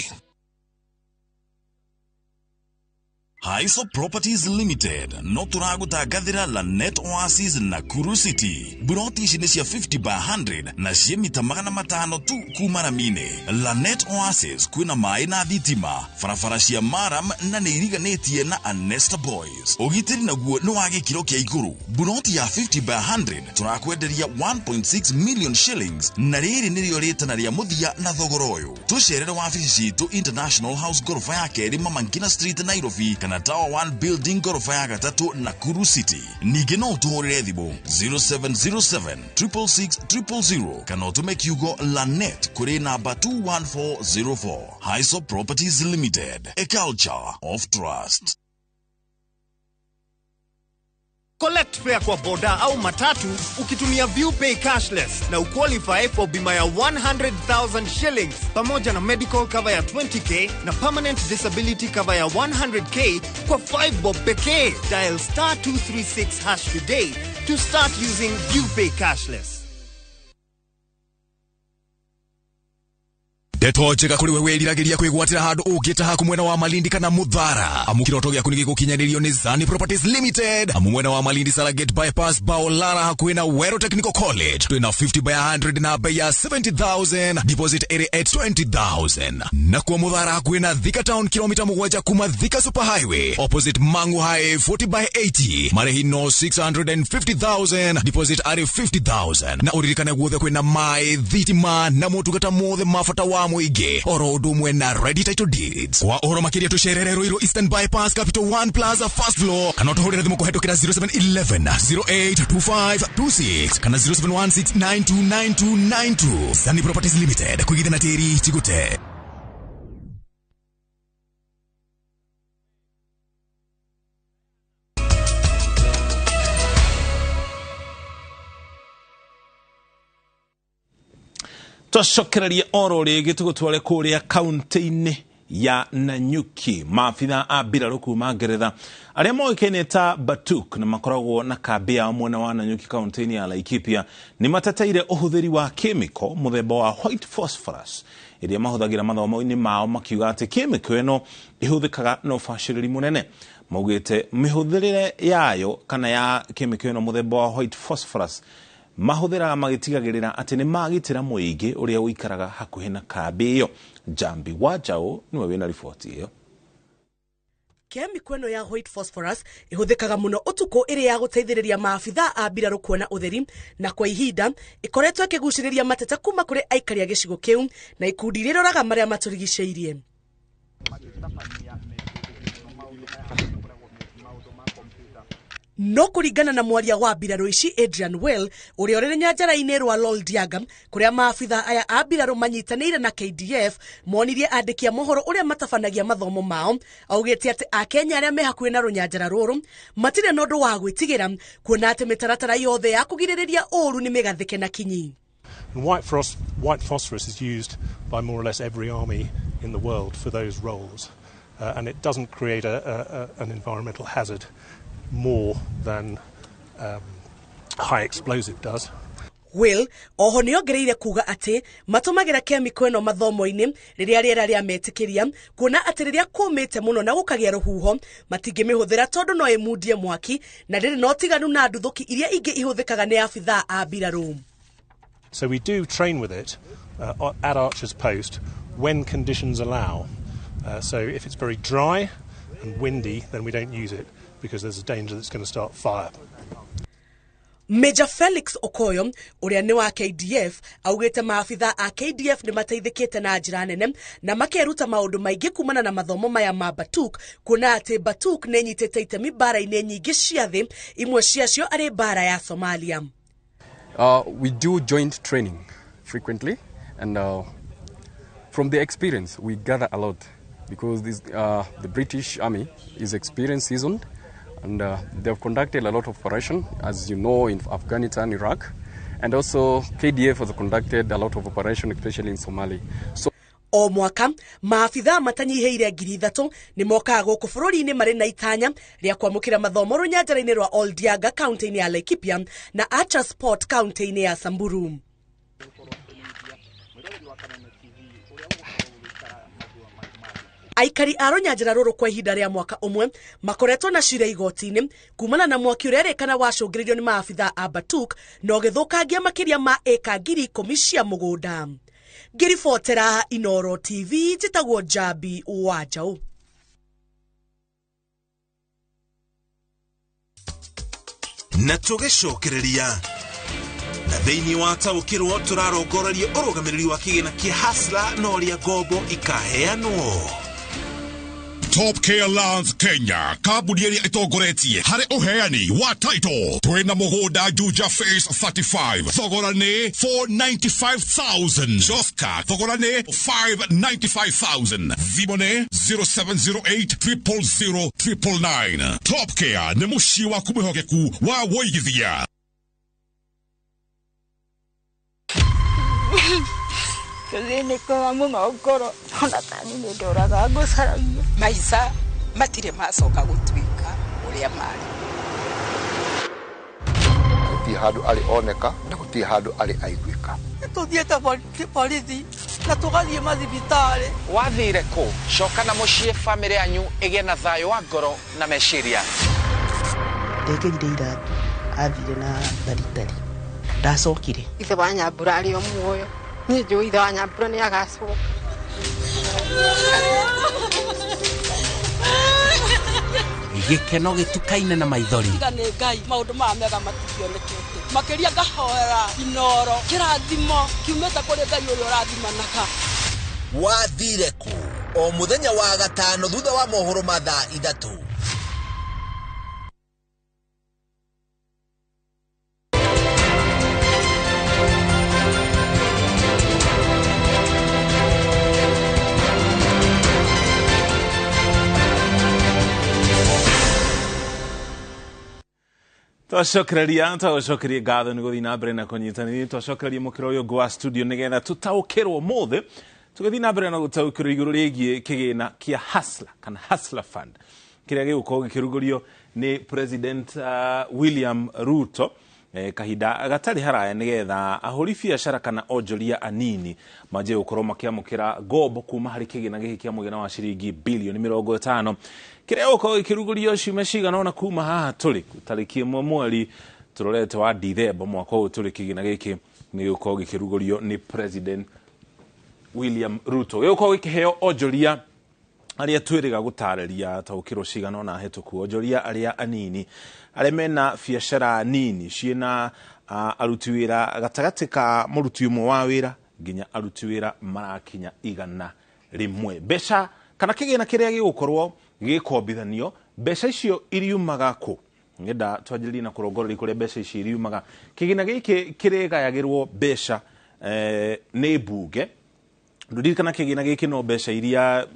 Haiso Properties Limited no tũragũtangathĩra Lanet Oasis Nakuru City. Buroti ici nĩ cia 50 by 100 na ciĩ mita 500 tu kuma rami-inĩ. Lanet Oasis kwĩna maĩ na thitima, barabara cia maram na nĩ iriganĩtie na Anesta Boys. Ũgitĩri naguo nĩ wa gĩkĩro kĩa igũrũ. Buroti ya 50 by 100 tũrakwenderia 1.6 million shillings, na rĩrĩ nĩrĩo rĩtana rĩa mũthia na thogora ũyũ. Tũcerere wabici citũ International House goroba ya kerĩ Mama Ngina Street Nairobi, kana Tower 1 Building goroba ya gatatũ Nakuru City. Ningĩ no ũtũhũrĩre thimũ 0707 666 000 kana ũtũme kiugo Lanet kũrĩ namba 21404. Haiso Properties Limited, a culture of trust. Collect fare kwa boda au matatu ukitumia ViewPay cashless na uqualify for bima ya 100,000 shillings pamoja na medical cover ya 20k na permanent disability cover ya 100k kwa 5 bob pekee. Dial star 236 hash today to start using ViewPay cashless. Ndeto njega kũrĩ we wĩriragĩria kwĩgwatĩra handũ ũngĩtaha mwena wa Malindi kana Muthara. Amu kĩroto gĩaku nĩ gĩgũkinyanĩrio nĩ Zani Properties Limited. Amu mwena wa Malindi Saragate Bypass Baolala hakuhĩ na Wero Technical College. Twĩna 50 by 100 na bei ya 70,000, deposit 8820,000. Na kwa Muthara hakuhĩ na Thika Town kilomita 7 kuma Thika Super Highway opposite Mangu High 40 by 80, marĩhi no 650,000, deposit arĩ 50,000. Na ũririkane guothe kwĩna maĩ, thitima na motungata mothe ma bata wa mũingĩ oro ũndũ ũmwe na ready title deeds. Kwa ũhoro makĩria tũcerere Ruiru Eastern Bypass Capital 1 Plaza first floor, kana ũtũhũrĩre thimũ kũhetũkĩra 0711 082526 kana 0716929292. Zani Properties Limited, kũigithia na tĩri ti gũte. Twacokereria oro rĩngĩ tũgũtware kũrĩa kaunti-inĩ ya Nanyuki. Maabitha a mbirarũ kuma Ngeretha arĩa moĩkaine ta Batuk na makoragwo na kambĩ yao mwena wa Nanyuki kaunti-inĩ ya Laikipia nĩ mateteire ũhũthĩri wa kĩmĩko mũthemba wa white phosphorus ĩrĩa mahũthagĩra mathomo-inĩ mao, makiuga atĩ kĩmĩko ĩno ĩhũthĩkaga na ũbacĩrĩri mũnene. Maugĩte mĩhũthĩrĩre yayo kana ya kĩmĩko ĩno mũthemba wa white phosphorus mahũthĩraga magĩtigagĩrĩra atĩ nĩ magitĩra mũingĩ ũrĩa ũikaraga hakuhĩ na kambĩ ĩyo. Njambi wa Njaũ nĩwe wĩna riboti ĩyo. Kemiko ĩno ya white phosphorus ĩhũthĩkaga mũno ũtukũ ĩrĩ ya gũteithĩrĩria maabitha a mbirarũ kuona ũtheri, na kwa ihinda ĩkoretwo ĩkĩgucĩrĩria mateta kuma kũrĩ aikari a gĩcigo kĩu na ikundi iria iroraga marĩa matũrigicĩirie. No kũringana na mwaria wa mbirarũ ici Adrian Well, ũrĩa ũrĩ nyanjara-inĩ rwa Loldiaga, kũrĩa maabitha aya a mbirarũ manyitanĩire na KDF monirie andĩki a mohoro ũrĩa matabanagia mathomo mao, augĩte atĩ Akenya arĩa me hakuhĩ na rũnyanjara rũrũ matirĩ na ũndũ wa gwĩtigĩra, kuona atĩ mĩtaratara yothe ya kũgirĩrĩria ũũru nĩ mĩgathĩke na kinyi. And white phosphorus is used by more or less every army in the world for those roles, and it doesn't create an environmental hazard more than high explosive does. Will oho nĩ ongereire kuga atĩ matũmagĩra kemiko ĩno mathomo-inĩ rĩrĩa rĩera rĩametĩkĩria, kuona atĩ rĩrĩa kũmĩte mũno na gũkagĩa rũhuho matingĩmĩhũthĩra tondũ no ĩmundie mwaki na ndĩrĩ na ũtiganu na nduthũki iria ingĩ ihũthĩkaga nĩ abithaa a mbirarũ. So we do train with it at Archer's Post when conditions allow. So if it's very dry and windy, then we don't use it because there's a danger that's going to start fire. Major Felix Okoyo ũrĩa nĩ wa KDF augĩte maabitha a KDF nĩ mateithĩkĩte na njĩra nene na makeruta maũndũ maingĩ kumana na mathomo maya ma Batuk, kuona atĩ Batuk nĩ ĩnyitĩte itemi mbara-inĩ nyingĩ cia thĩ, imwe ciacio arĩ mbara ya Somalia. We do joint training frequently, and from the experience we gather a lot because this, the British Army is experienced, seasoned, and they have conducted a lot of operation, as you know, in Afghanistan, Iraq, and also KDF has conducted a lot of operation, especially in Somalia. So o mwaka maabitha matanyihĩire 3,000 nĩ mokaga gũkũ bũrũri-inĩ marĩ na itanya rĩa kwamũkĩra mathomo rũnyanjara-inĩ rwa Oldiaga kaunti-inĩ ya Laikipia na Archers Port kaunti-inĩ ya Samburu. Aikari a rũnyanjara rũrũ kwa ihinda rĩa mwaka ũmwe makoretwo na cira igoti-inĩ kumana na mwaki ũrĩa erĩkana wacũngĩrĩirio nĩ maabitha a Batuk na ũgĩthũkangia makĩria ma ĩka 10,000 cia mũgũnda. Ngĩribotera Inoro TV, njĩtagwo Njambi wa Njaũ. Na tũgĩcokereria na thĩinĩ wa taũkĩrwo tũrarongoreria ũrũgamĩrĩri wa kĩgĩna kĩa Hustler na ũrĩa ngombo ikaheanwo. Top Care Lands Kenya, kambuni ĩrĩa ĩtongoretie harĩ ũheani wa title. Twĩna mũgũnda Juja Phase 35, thogora nĩ 495,000. Joska, thogora nĩ 595,000. Thimũ nĩ 0708 000 999. Top Care nĩ mũciĩ waku mwĩhokeku wa wũigithia. Tũthĩnĩkaga mũno ngoro ona tani nĩ ndoraga ngũcaragia. Maica matirĩ macoka gũtuĩka ũrĩa marĩ. Gũtirĩ handũ arĩ oneka na gũtirĩ handũ arĩ aiguĩka. Tũthiĩte borithi na tũgathiĩ mathibitarĩ. Wathire kũ? Coka na mũciĩ bamĩrĩ yanyu ĩgĩe na thayũ wa ngoro na meciria. Ndekĩrire iratũ athire na tharitari ndacokire. Ithe wa Nyambura arĩ o muoyo. Niĩ njũĩ ithe wa Nyambura nĩ agacoka. Gĩkeno gĩtukaine na maithori. Tiga nĩ Ngai maũndũ maya mega matingĩonekete. Makĩria ngahoera Inoro kĩrathimo kiumĩte kũrĩ Ngai ũrĩa ũrathimanaga. Wathire kũ? O mũthenya wa gatano thutha wa mohoro ma thaa 3. Twacokereria twacokeria ngatho nĩ gũthiĩ na mbere na kũnyitanĩria. Twacokereria mũkĩra ũyũ ũngĩ wa studio nĩgetha tũtaũkĩrwo mũthĩ, tũgĩthiĩ na mbere na gũtaũkĩrwo igũrũ rĩgiĩ kĩgĩna kĩa Hustler kana Hustler Fund kĩrĩa gĩgũkorwo gĩkĩrugũrio nĩ President William Ruto kahinda gatarĩ haraya, nĩgetha ahũri biacara kana onjoria anini manjie gũkorwo makĩamũkĩra ngombo kuma harĩ kĩgĩna gĩkĩ kĩa mũigana wa ciringi bilioni 50 kĩrĩa gũkorwo gĩkĩrugũrio ciumia cigana ũna kuma haha tũrĩ, tarĩki 1 mweri tũrorete wa Dithemba mwaka ũyũ tũrĩ. Kĩgĩna gĩkĩ nĩ gĩgũkorwo gĩkĩrugũrio nĩ President William Ruto, gĩgũkorwo gĩkĩheo onjoria arĩa twĩrĩga gũtarĩria taũkĩrwo cigana ũna hĩtũku, onjoria arĩa anini, arĩa mena biacara nini ciĩna aruti wĩra gatagatĩ ka mũruti ũmwe wa wĩra nginya aruti wĩra marakinya 100. Mbeca kana kĩgĩna kĩrĩa gĩgũkorwo gĩgĩkombithanio, mbeca icio iriumaga kũ? Ngenda twanjĩrĩrie na kũrongoreria kũrĩa mbeca ici iriumaga. Kĩgĩna gĩkĩ kĩrĩgayagĩrwo mbeca nĩ mbunge. Ndũririkana kĩgĩna gĩkĩ no mbeca iria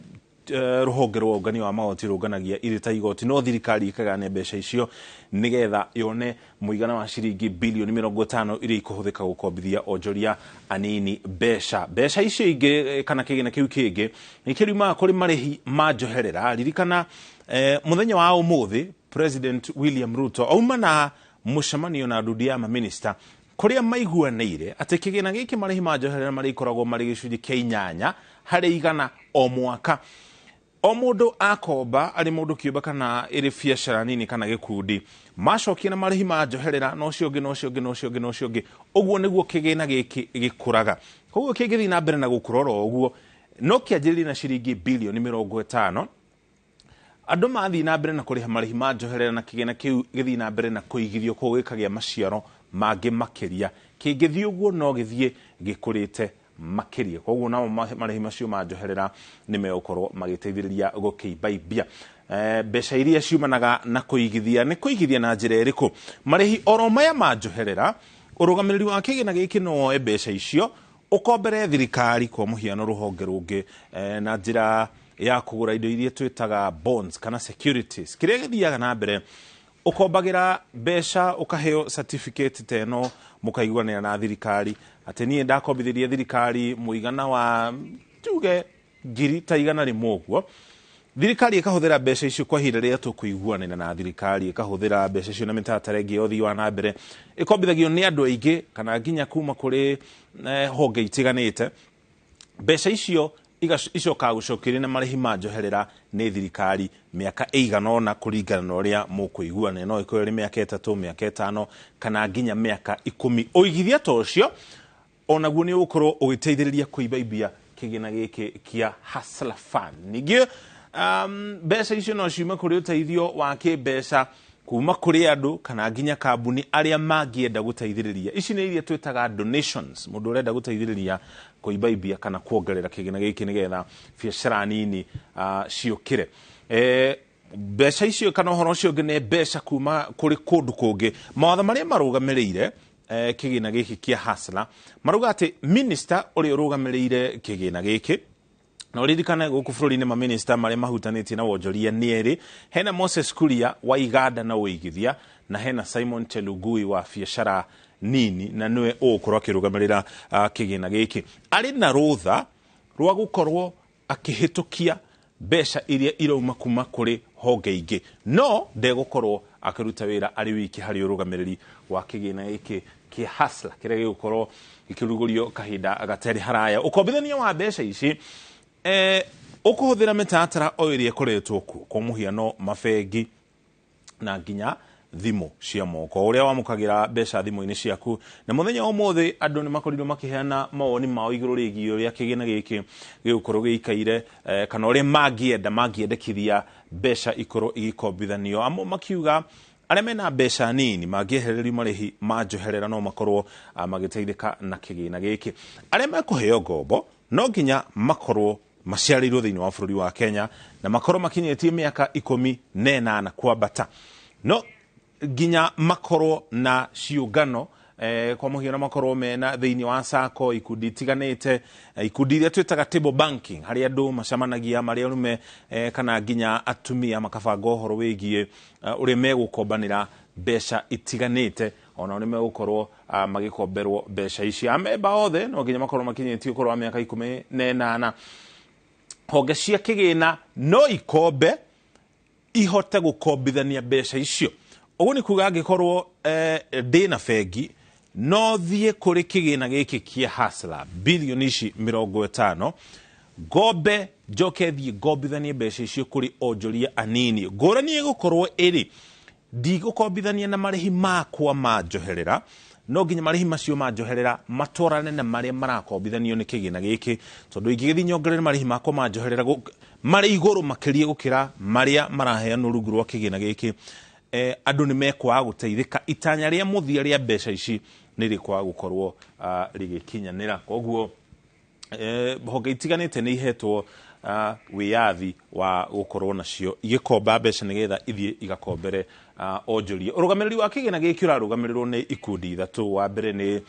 rũhonge rwa ũngania wa magoti rũnganagia irĩ ta igoti, no thirikari ĩkagayania mbeca icio nĩgetha yone mũigana wa ciringi bilioni 50 iria ikũhũthĩka gũkombithia onjoria anini mbeca. Mbeca icio ingĩ kana kĩgĩna kĩu kĩngĩ nĩ kĩriumaga kũrĩ marĩhi ma njoherera. Ririkana mũthenya wa ũmũthĩ President William Ruto auma na mũcemanio na ndundu ya maminista kũrĩa maiguanĩire atĩ kĩgĩna gĩkĩ marĩhi ma njoherera marĩkoragwo marĩ gĩcunjĩ kĩa 8 harĩ igana o mwaka. O mũndũ akomba arĩ mũndũ kĩũmbe kana ĩrĩ biacara nini kana gĩkundi, macokia na marĩhi ma njoherera na ũcio ũngĩ na ũcio ũngĩ na ũcio ũngĩ na ũcio ũngĩ, ũguo nĩguo kĩgĩna gĩkĩ gĩkũraga. Koguo kĩngĩthiĩ na mbere na gũkũra oro ũguo, no kĩanjĩrĩrie na ciringi bilioni 50. Andũ mathiĩ na mbere na kũrĩha marĩhi ma njoherera na kĩgĩna kĩu gĩthiĩ na mbere na kũigithio, koguo gĩkagĩa maciaro mangĩ makĩria. Kĩngĩthiĩ ũguo no gĩthiĩ gĩkũrĩte makĩria, koguo namo marĩhi macio ma njoherera nĩ megũkorwo magĩteithĩrĩria gũkĩimbaimbia mbeca iria ciumanaga na kũigithia. Nĩ kũigithia na njĩra ĩrĩkũ? Marĩhi oro maya ma njoherera, ũrũgamĩrĩri wa kĩgĩna gĩkĩ no woe mbeca icio ũkombere thirikari, kwa mũhiano rũhonge rũngĩ, na njĩra ya kũgũra indo iria twĩtaga bonds kana securities. Kĩrĩa gĩthiaga na mbere, ũkombagĩra mbeca ũkaheo certificate ta ĩno, mũkaiguanĩra na thirikari atĩ niĩ ndakombithĩria thirikari mũigana wa tuge ngiri ta 100 ũguo. Thirikari ĩkahũthĩra mbeca icio kwa ihinda rĩrĩa tũkũiguanĩra na thirikari, ĩkahũthĩra mbeca icio na mĩtaratara ĩngĩ ya ũthii wa na mbere, ĩkombithagio nĩ andũ aingĩ kana nginya kuma kũrĩ honge itiganĩte. Mbeca icio icokaga gũcokerio na marĩhi ma njoherera nĩ thirikari mĩaka ĩigana ũna kũringana na ũrĩa mũkũiguanĩra, no ĩkorwo ĩrĩ mĩaka 3, mĩaka 5 kana nginya mĩaka 10. Ũigithia ta ũcio onaguo nĩ ũgũkorwo ũgĩteithĩrĩria kũimbaimbia kĩgĩna gĩkĩ kĩa Hustler Fund. Ningĩ mbeca icio no ciume kũrĩ ũteithio wa kĩmbeca kuma kũrĩ andũ kana nginya kambuni arĩa mangĩenda gũteithĩrĩria. Ici nĩ iria twĩtaga donations, mũndũ ũrenda gũteithĩrĩria kũimbaimbia kana kuongerera kĩgĩna gĩkĩ nĩgetha biacara nini ciũkĩre. Mbeca icio kana ũhoro ũcio ũngĩ nĩ mbeca kuma kũrĩ kũndũ kũngĩ. Mawatho marĩa marũgamĩrĩire kĩgĩna gĩkĩ kĩa Hustler marauga atĩ minister ũrĩa ũrũgamĩrĩire kĩgĩna gĩkĩ, na ũririkane gũkũ bũrũri-inĩ maminista marĩa mahutanĩtie na wonjoria nĩ erĩ, hena Moses Kuria wa Iganda na ũigithia na hena Simon Chelugui wa biacara nini, na nĩwe ũgũkorwo akĩrũgamĩrĩra kĩgĩna gĩkĩ. Arĩ na rũtha rwa gũkorwo akĩhĩtũkia mbeca iria irauma kuma kũrĩ honge ingĩ, no ndegũkorwo akĩruta wĩra arĩ wiki harĩ ũrũgamĩrĩri wa kĩgĩna gĩkĩ kĩa Hustler kĩrĩa gĩgũkorwo gĩkĩrugũrio kahinda gatarĩ haraya. Ũkombithania wa mbeca ici ũkũhũthĩra mĩtaratara o ĩrĩa ĩkoretwo kuo, kwa mũhiano mabengi na nginya thimũ cia moko, ũrĩa wamũkagĩra mbeca thimũ-inĩ ciaku. Na mũthenya wa ũmũthĩ andũ nĩ makorirwo makĩheana mawoni mao igũrũ rĩgiĩ ũrĩa kĩgĩna gĩkĩ gĩgũkorwo gĩikaire, kana ũrĩa mangĩenda mangĩendekithia mbeca ikorwo igĩkombithanio. Amwe makiuga arĩa mena mbeca nini mangĩehererio marĩhi ma njoherera no makorwo magĩteithĩka na kĩgĩna gĩkĩ. Arĩa mekũheo ngombo no nginya makorwo maciarĩirwo thĩinĩ wa bũrũri wa Kenya na makorwo makinyĩtie mĩaka 18 kwambata, no nginya makorwo na ciũngano, kwa mũhiano makorwo mena thĩinĩ wa sacco, ikundi itiganĩte, ikundi iria twĩtaga table banking, harĩa andũ macemanagia marĩ arũme kana nginya atumia makabanga ũhoro wĩgiĩ ũrĩa megũkombanĩra Mbeca itiganĩte onao nĩ megũkorwo magĩkomberwo mbeca ici. Amemba othe no nginya makorwo makinyĩtie ũkũrũ wa mĩaka 18. Honge cia kĩgĩna no ikombe ihote gũkombithania mbeca icio. Ũguo nĩ kuga angĩkorwo ndĩna bengi, no thiĩ kũrĩ kĩgĩna gĩkĩ kĩa Hustler bilioni ici 50, ngombe, njoke thiĩ ngombithanie mbeca icio kũrĩ onjoria anini. Ngũrani ĩgũkorwo ĩrĩ ndigũkombithania na marĩhi makwa ma njoherera, no nginya marĩhi macio ma njoherera matwarane na marĩa marakombithanio nĩ kĩgĩna gĩkĩ, tondũ ingĩgĩthiĩ nyongerere marĩhi makwa ma njoherera marĩ igũrũ makĩria gũkĩra marĩa maraheanwo rungu rwa kĩgĩna gĩkĩ, andũ nĩ mekwaga gũteithĩka. Itanya rĩa mũthia rĩa mbeca ici nĩ rĩkwaga gũkorwo rĩgĩkinyanĩra. Koguo honge itiganĩte nĩ ihetwo wĩyathi wa gũkorwo nacio igĩkomba mbeca nĩgetha ithiĩ igakombere onjoria. Ũrũgamĩrĩri wa kĩgĩna gĩkĩ ũrarũgamĩrĩrwo nĩ ikundi ithatũ. Wa mbere nĩ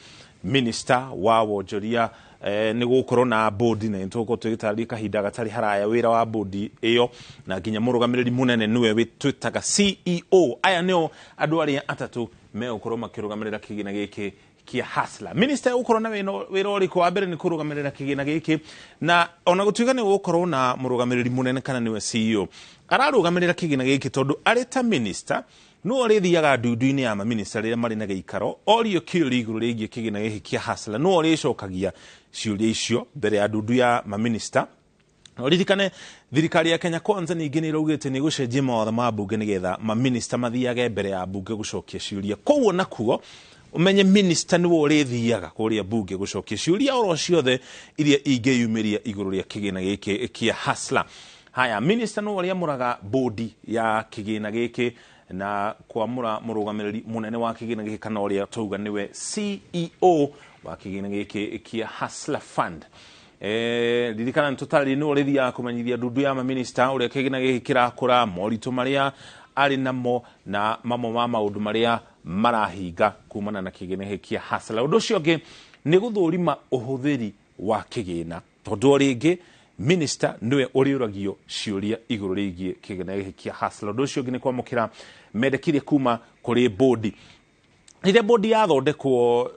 minister wa wonjoria, nĩ gũkorwo na bodi, na nĩtũgũkorwo tũgĩtarĩria kahinda gatarĩ haraya wĩra wa bodi ĩyo, na nginya mũrũgamĩrĩri mũnene nĩwe twĩtaga CEO. Aya nĩo andũ arĩa atatũ megũkorwo makĩrũgamĩrĩra kĩgĩna gĩkĩ kĩa Hustler. Minister egũkorwo na wĩra ũrĩkũ? Wa mbere nĩ kũrũgamĩrĩra kĩgĩna gĩkĩ, na ona gũtuĩka nĩ gũkorwo na mũrũgamĩrĩri mũnene kana nĩwe CEO, ararũgamĩrĩra kĩgĩna gĩkĩ tondũ arĩ ta minister no ũrĩthiaga ndundu-inĩ ya maminista rĩrĩa marĩ na gĩikaro orio kĩũria igũrũ rĩgiĩ kĩgĩna gĩkĩ kĩa Hustler, no ũrĩcokagia ciũria icio mbere ya ndundu ya maminista. Na ririkane thirikari ya Kenya Kwanza ningĩ nĩ ĩraugĩte nĩ ĩgũcenjia mawatho ma mbunge nĩgetha maminista mathiage mbere ya mbunge gũcokia ciũria. Koguo nakuo umenye minister nĩwe ũrĩthiaga kũrĩa mbunge gũcokia ciũria oro ciothe iria ingĩyumĩria igũrũ rĩa kĩgĩna gĩkĩ kĩa Hustler. Haya, minister nĩwe ũrĩamũraga bodi ya kĩgĩna gĩkĩ na kwamũra mũrũgamĩrĩri mũnene wa kĩgĩna gĩkĩ kana ũrĩa twauga nĩwe CEO wa kĩgĩna gĩkĩ kĩa Hustler Fund. Ririkana nĩtũtarĩrie nĩwe ũrĩthiaga kũmenyithia ndundu ya maminista ũrĩa kĩgĩna gĩkĩ kĩrakũra, moritũ marĩa arĩ namo na mamwe ma maũndũ marĩa marahinga kumana na kĩgĩna gĩkĩ kĩa Hustler. Ũndũ ũcio ũngĩ nĩ gũthũrima ũhũthĩri wa kĩgĩna, tondũ o rĩngĩ minister nĩwe ũrĩũragio ciũria igũrũ rĩgiĩ kĩgĩna gĩkĩ kĩa Hustler. Ũndũ ũcio ũngĩ nĩ kwamũkĩra mendekithia kuma kũrĩ bodi. Rĩrĩa bodi yathondekwo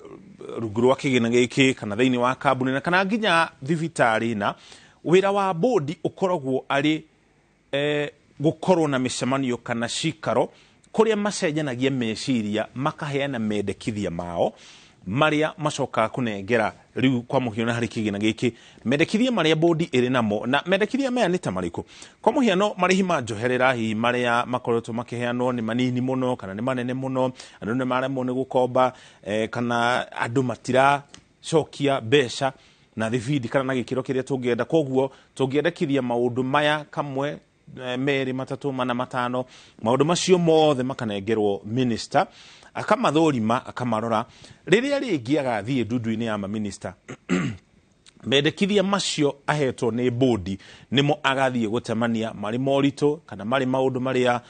rungu rwa kĩgĩna gĩkĩ kana thĩinĩ wa kambuni na kana nginya thibitarĩ, na wĩra wa bodi ũkoragwo arĩ gũkorwo na mĩcemanio kana cikaro kũrĩa macenjanagia meciria makaheana mendekithia mao marĩa macokaga kũnengera rĩu kwa mũhiano harĩ kĩgĩna gĩkĩ mendekithia marĩa bodi ĩrĩ namo. Na mendekithia maya nĩ ta marĩkũ? Kwa mũhiano marĩhi ma njoherera hihi marĩa makoretwo makĩheanwo nĩ manini mũno kana nĩ manene mũno, andũ nĩ maremwo nĩ gũkomba, kana andũ matiracokia mbeca na thibindi kana na gĩkĩro kĩrĩa tũngĩenda. Koguo tũngĩendekithia maũndũ maya kamwe, merĩ, matatũ, mana, matano, maũndũ macio mothe makanengerwo minister akamathũrima akamarora. Rĩrĩa rĩngĩ agathiĩ ndundu-inĩ ya maminista mendekithia macio ahetwo nĩ bodi nĩmo agathiĩ gũtemania marĩ moritũ kana marĩ maũndũ marĩa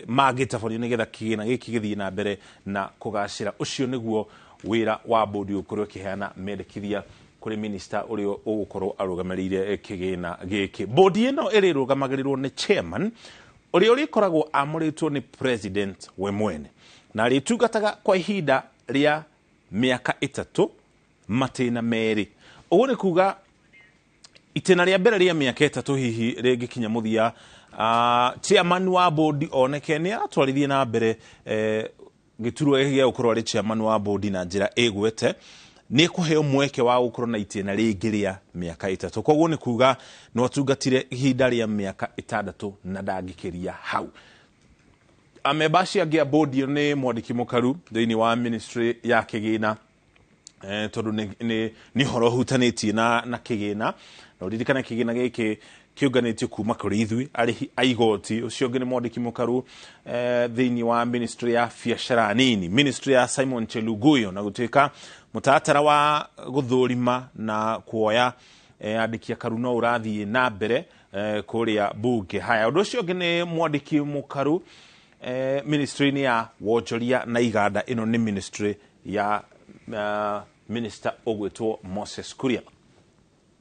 mangĩtabanio nĩgetha kĩgĩna gĩkĩ gĩthiĩ na mbere na kũgacĩra. Ũcio nĩguo wĩra wa bodi ũkorwo ũkĩheana mendekithia kũrĩ minister ũrĩa ũgũkorwo arũgamĩrĩire kĩgĩna gĩkĩ. Bodi ĩno ĩrĩrũgamagĩrĩrwo nĩ chairman ũrĩa ũrĩkoragwo amũrĩtwo nĩ president we mwene, na arĩtungataga kwa ihinda rĩa mĩaka 3 matĩna 2. Ũguo nĩ kuga itĩna rĩa mbere rĩa mĩaka 3 hihi rĩngĩkinya mũthia, chairman wa bodi oneke nĩ aratwarithie na mbere gĩturwa gĩkĩ gĩa gũkorwo arĩ chairman wa bodi na njĩra ĩgwete, nĩ kũheo mweke wa gũkorwo na itĩna rĩngĩ rĩa mĩaka 3. Koguo nĩ kuga no atungatire ihinda rĩa mĩaka 6 na ndangĩkĩria hau. Amemba acio angĩ a bodi nĩ mwandĩki mũkaru thĩinĩ wa ministry ya kĩgĩna, tondũ nĩ ũhoro ũhutanĩtie na kĩgĩna. Na ũririkane kĩgĩna gĩkĩ kĩũnganĩtio kuma kũrĩ ithuĩ arĩhi a igoti. Ũcio ũngĩ nĩ mwandĩki mũkaru thĩinĩ wa ministry ya biacara nini, ministry ya Simon Cheluguyo, na gũtuĩka mũtaratara wa gũthũrima na kuoya andĩki akaru no ũrathiĩ na mbere kũrĩa bunge. Haya, ũndũ ũcio ũngĩ nĩ mwandĩki mũkaru ministry-inĩ ya wonjoria na iganda. Ĩno nĩ ministry ya minister ũgwĩtwo Moses Kuria.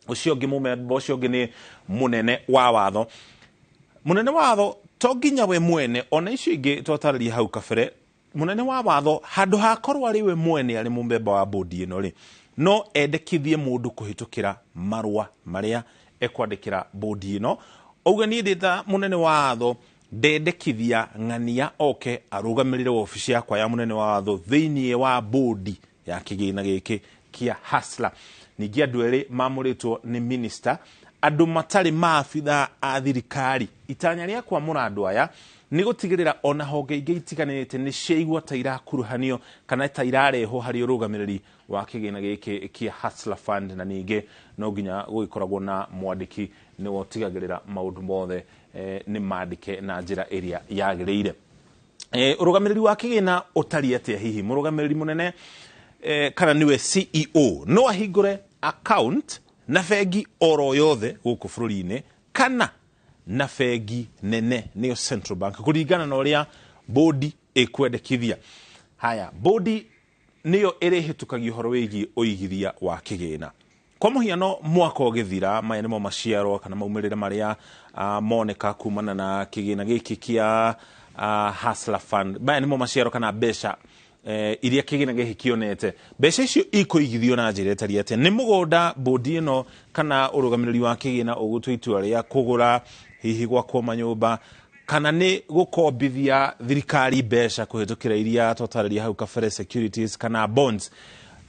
Ũcio ũngĩ mũmemba ũcio ũngĩ nĩ mũnene wa watho. Mũnene wa watho To nginya we mwene, ona icio ingĩ twatarĩria hau kabere, mũnene wa watho handũ hakorwo arĩ we mwene arĩ mũmemba wa bodi ĩno rĩ, no endekithie mũndũ kũhĩtũkĩra marũa marĩa ekwandĩkĩra bodi ĩno. Auge niĩ ndĩ ta mũnene wa watho ndendekithia ng'ania oke arũgamĩrĩre wabici yakwa ya mũnene wa watho thĩinĩ wa bodi ya kĩgĩna gĩkĩ kĩa Hustler. Ningĩ andũ erĩ mamũrĩtwo nĩ minister, andũ matarĩ maabithaa a thirikari. Itanya rĩa kwamũra andũ aya nĩ gũtigĩrĩra ona honge ingĩ itiganĩte nĩ ciaigua ta irakuruhanio kana ta irarehwo harĩ ũrũgamĩrĩri wa kĩgĩna gĩkĩ kĩa Hustler Fund. Na ningĩ no nginya gũgĩkoragwo na mwandĩki nĩwe ũtigagĩrĩra maũndũ mothe nĩ mandĩke na njĩra ĩrĩa yagĩrĩire. Ũrũgamĩrĩri wa kĩgĩna ũtariĩ atĩa hihi? Mũrũgamĩrĩri mũnene kana nĩwe CEO no ahingũre account na bengi oro yothe gũkũ bũrũri-inĩ kana na bengi nene nĩyo Central Bank kũringana na ũrĩa bodi ĩkwendekithia. Haya, bodi nĩyo ĩrĩhĩtũkagia ũhoro wĩgiĩ ũigithia wa kĩgĩna. Kwa mũhiano mwaka ũgĩthira, maya nĩmo maciaro kana maumĩrĩra marĩa moneka kumana na kĩgĩna gĩkĩ kĩa Hustler Fund. Maya nĩmo maciaro kana mbeca iria kĩgĩna gĩkĩ kĩonete. Mbeca icio ikũigithio na njĩra ĩtariĩ atĩa? Nĩ mũgũnda bodi ĩno kana ũrũgamĩrĩri wa kĩgĩna ũgũtua itua rĩa kũgũra hihi gwakwo manyũmba kana nĩ gũkombithia thirikari mbeca kũhĩtũkĩra iria twatarĩria hau kabere securities kana bonds.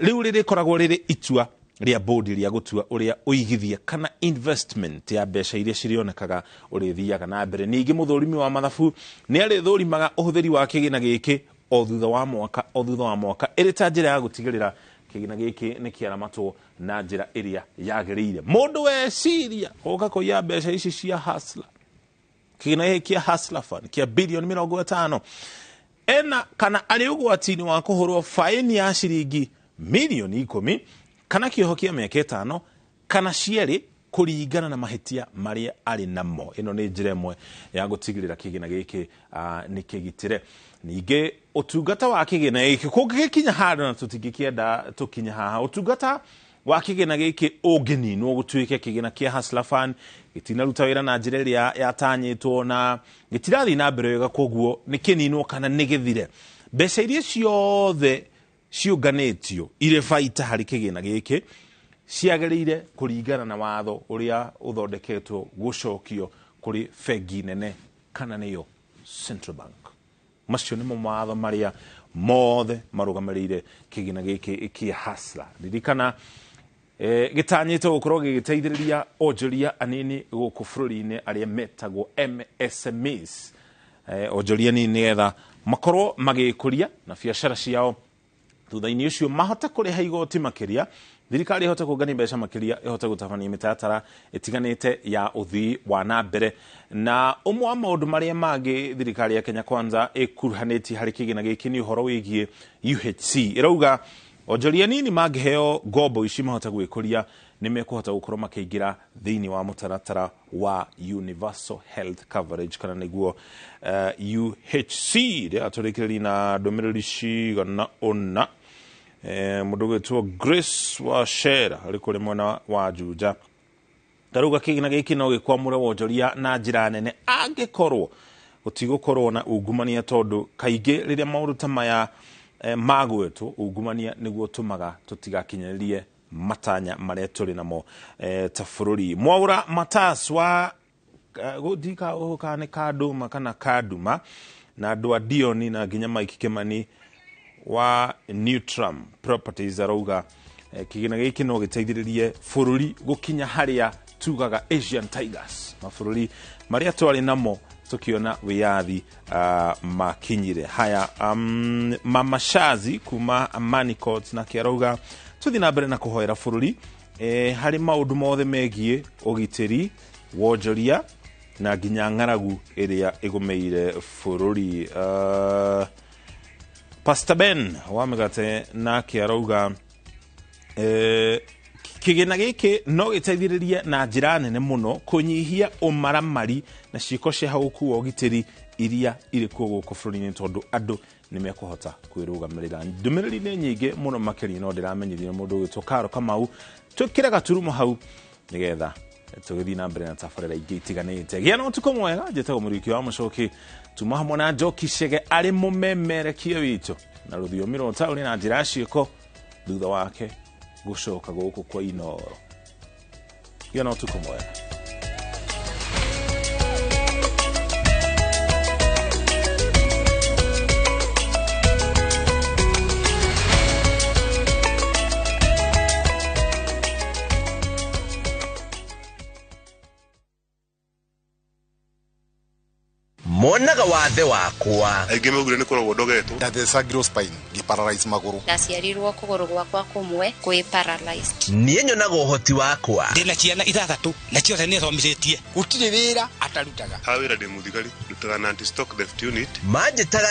Rĩu rĩrĩkoragwo rĩrĩ itua rĩa bodi rĩa gũtua ũrĩa ũigithia kana investment ya mbeca iria cirĩonekaga ũrĩthiaga na mbere. Ningĩ mũthũrimi wa mathabu nĩ arĩthũrimaga ũhũthĩri wa kĩgĩna gĩkĩ o thutha wa mwaka o thutha wa mwaka ĩrĩ ta njĩra ya gũtigĩrĩra kĩgĩna gĩkĩ nĩ kĩaramatwo na njĩra ĩrĩa yagĩrĩire. Mũndũ weciria gũka kũiya mbeca ici cia Hustler, kĩgĩna gĩkĩ kĩa Hustler Fund kĩa bilioni 50, ena kana arĩ ũgwati-inĩ wa kũhũrwo faini ya ciringi milioni 10 kana kĩoho kĩa mĩaka 5 kana cierĩ kũringana na mahĩtia marĩa arĩ namo. Ĩno nĩ njĩra ĩmwe ya gũtigĩrĩra kĩgĩna gĩkĩ nĩ kĩgitĩre. Ningĩ ũtungata wa kĩgĩna gĩkĩ kũngĩgĩkinya handũ na tũtingĩkĩenda tũkinye haha, ũtungata wa kĩgĩna gĩkĩ ũngĩninwo gũtuĩke kĩgĩna kĩa Hustler Fund gĩtinaruta wĩra na njĩra ĩrĩa yatanyĩtwo na gĩtirathiĩ na mbere wega, koguo nĩ kĩninwo kana nĩ gĩthire, mbeca iria ciothe ciũnganĩtio irĩ baita harĩ kĩgĩna gĩkĩ ciagĩrĩire kũringana na watho ũrĩa ũthondeketwo gũcokio kũrĩ bengi nene kana nĩyo Central Bank. Macio nĩmo mawatho marĩa mothe marũgamĩrĩire kĩgĩna gĩkĩ kĩa Hustler. Ririkana gĩtanyĩtwo gũkorwo gĩgĩteithĩrĩria onjoria anini gũkũ bũrũri-inĩ arĩa metagwo MSMEs, onjoria anini nĩgetha makorwo magĩkũria na biacara ciao, thutha-inĩ ũcio mahote kũrĩha igoti makĩria, thirikari ĩhote kũngania mbeca makĩria, ĩhote gũtabania mĩtaratara ĩtiganĩte ya ũthii wa na mbere. Na ũmwe wa maũndũ marĩa mangĩ thirikari ya Kenya Kwanza ĩkuruhanĩtie harĩ kĩgĩna gĩkĩ nĩ ũhoro wĩgiĩ UHC. Ĩrauga onjoria nini mangĩheo ngombo ici mahote gwĩkũria nĩ mekũhota gũkorwo makĩingĩra thĩinĩ wa mũtaratara wa Universal Health Coverage kana nĩguo UHC. Rĩrĩa tũrĩkĩrĩria na ndũmĩrĩri cigana ũna, mũndũ ũgwĩtwo Grace Wachera arĩ kũrĩ mwena wa Juja tarauga kĩgĩna gĩkĩ no gĩkwamũre wonjoria na njĩra nene angĩkorwo gũtigũkorwo na ungumania, tondũ kaingĩ rĩrĩa maũndũ ta maya magwetwo ungumania nĩguo ũtũmaga tũtigakinyanĩrie matanya marĩa tũrĩ namo ta bũrũri. Mwaura Matas wa gũthika kana nĩ Kanduma kana Kanduma na andũ a Dioni na nginya Mike Kimani wa Newtram Properties arauga kĩgĩna gĩkĩ no gĩteithĩrĩrie bũrũri gũkinya harĩa tugaga Asian Tigers, mabũrũri marĩa twarĩ namo tukiona wĩyathi makinyire. Haya, Mama Shazi kuma Amani Court nake arauga tũthiĩ na mbere na kũhoera bũrũri harĩ maũndũ mothe megiĩ ũgitĩri, wonjoria na nginya ng'aragu ĩrĩa ĩgũmĩire bũrũri. Pastor Ben wa Mĩgate nake arauga kĩgĩna gĩkĩ no gĩteithĩrĩrie na njĩra nene mũno kũnyihia ũmaramari na ciĩko cia hau wa ũgitĩri iria irĩ kuo gũkũ bũrũri-inĩ, tondũ andũ nĩ mekũhota kwĩrũgamĩrĩra. Ndũmĩrĩri nĩ nyingĩ mũno makĩria, no ndĩramenyithia mũndũ ũgwĩtwo Karo Kamau twĩkĩre gaturumo hau nĩgetha Tũgĩthiĩ na mbere na tabarĩra ingĩ itiganĩte. Gĩa na ũtukũ mwega. Njĩtagwo Mũriũki wa Mũcoki, tuma hamwe na Njoki Chege arĩ mũmemerekia witũ na rũthiomi rwa taũni na njĩra ya ciĩko thutha wake gũcoka gũkũ kwa Inoro. Gĩa na ũtukũ mwega. Monaga wathe wakwa. Aingĩ maugire nĩ kũrogwo ndogetwo. Ndathecangirwo spine ngĩparalyze magũrũ. Ndaciarirwo kũgũrũ gwakwa kũmwe kwĩ paralyzed. Niĩ nyonaga ũhoti wakwa. Ndĩna ciana 6 na ciothe nĩ thomithĩtie. Gũtirĩ wĩra atarutaga. Ha wĩra ndĩ mũthigari, ndutaga na anti stock theft unit. Manjĩtaga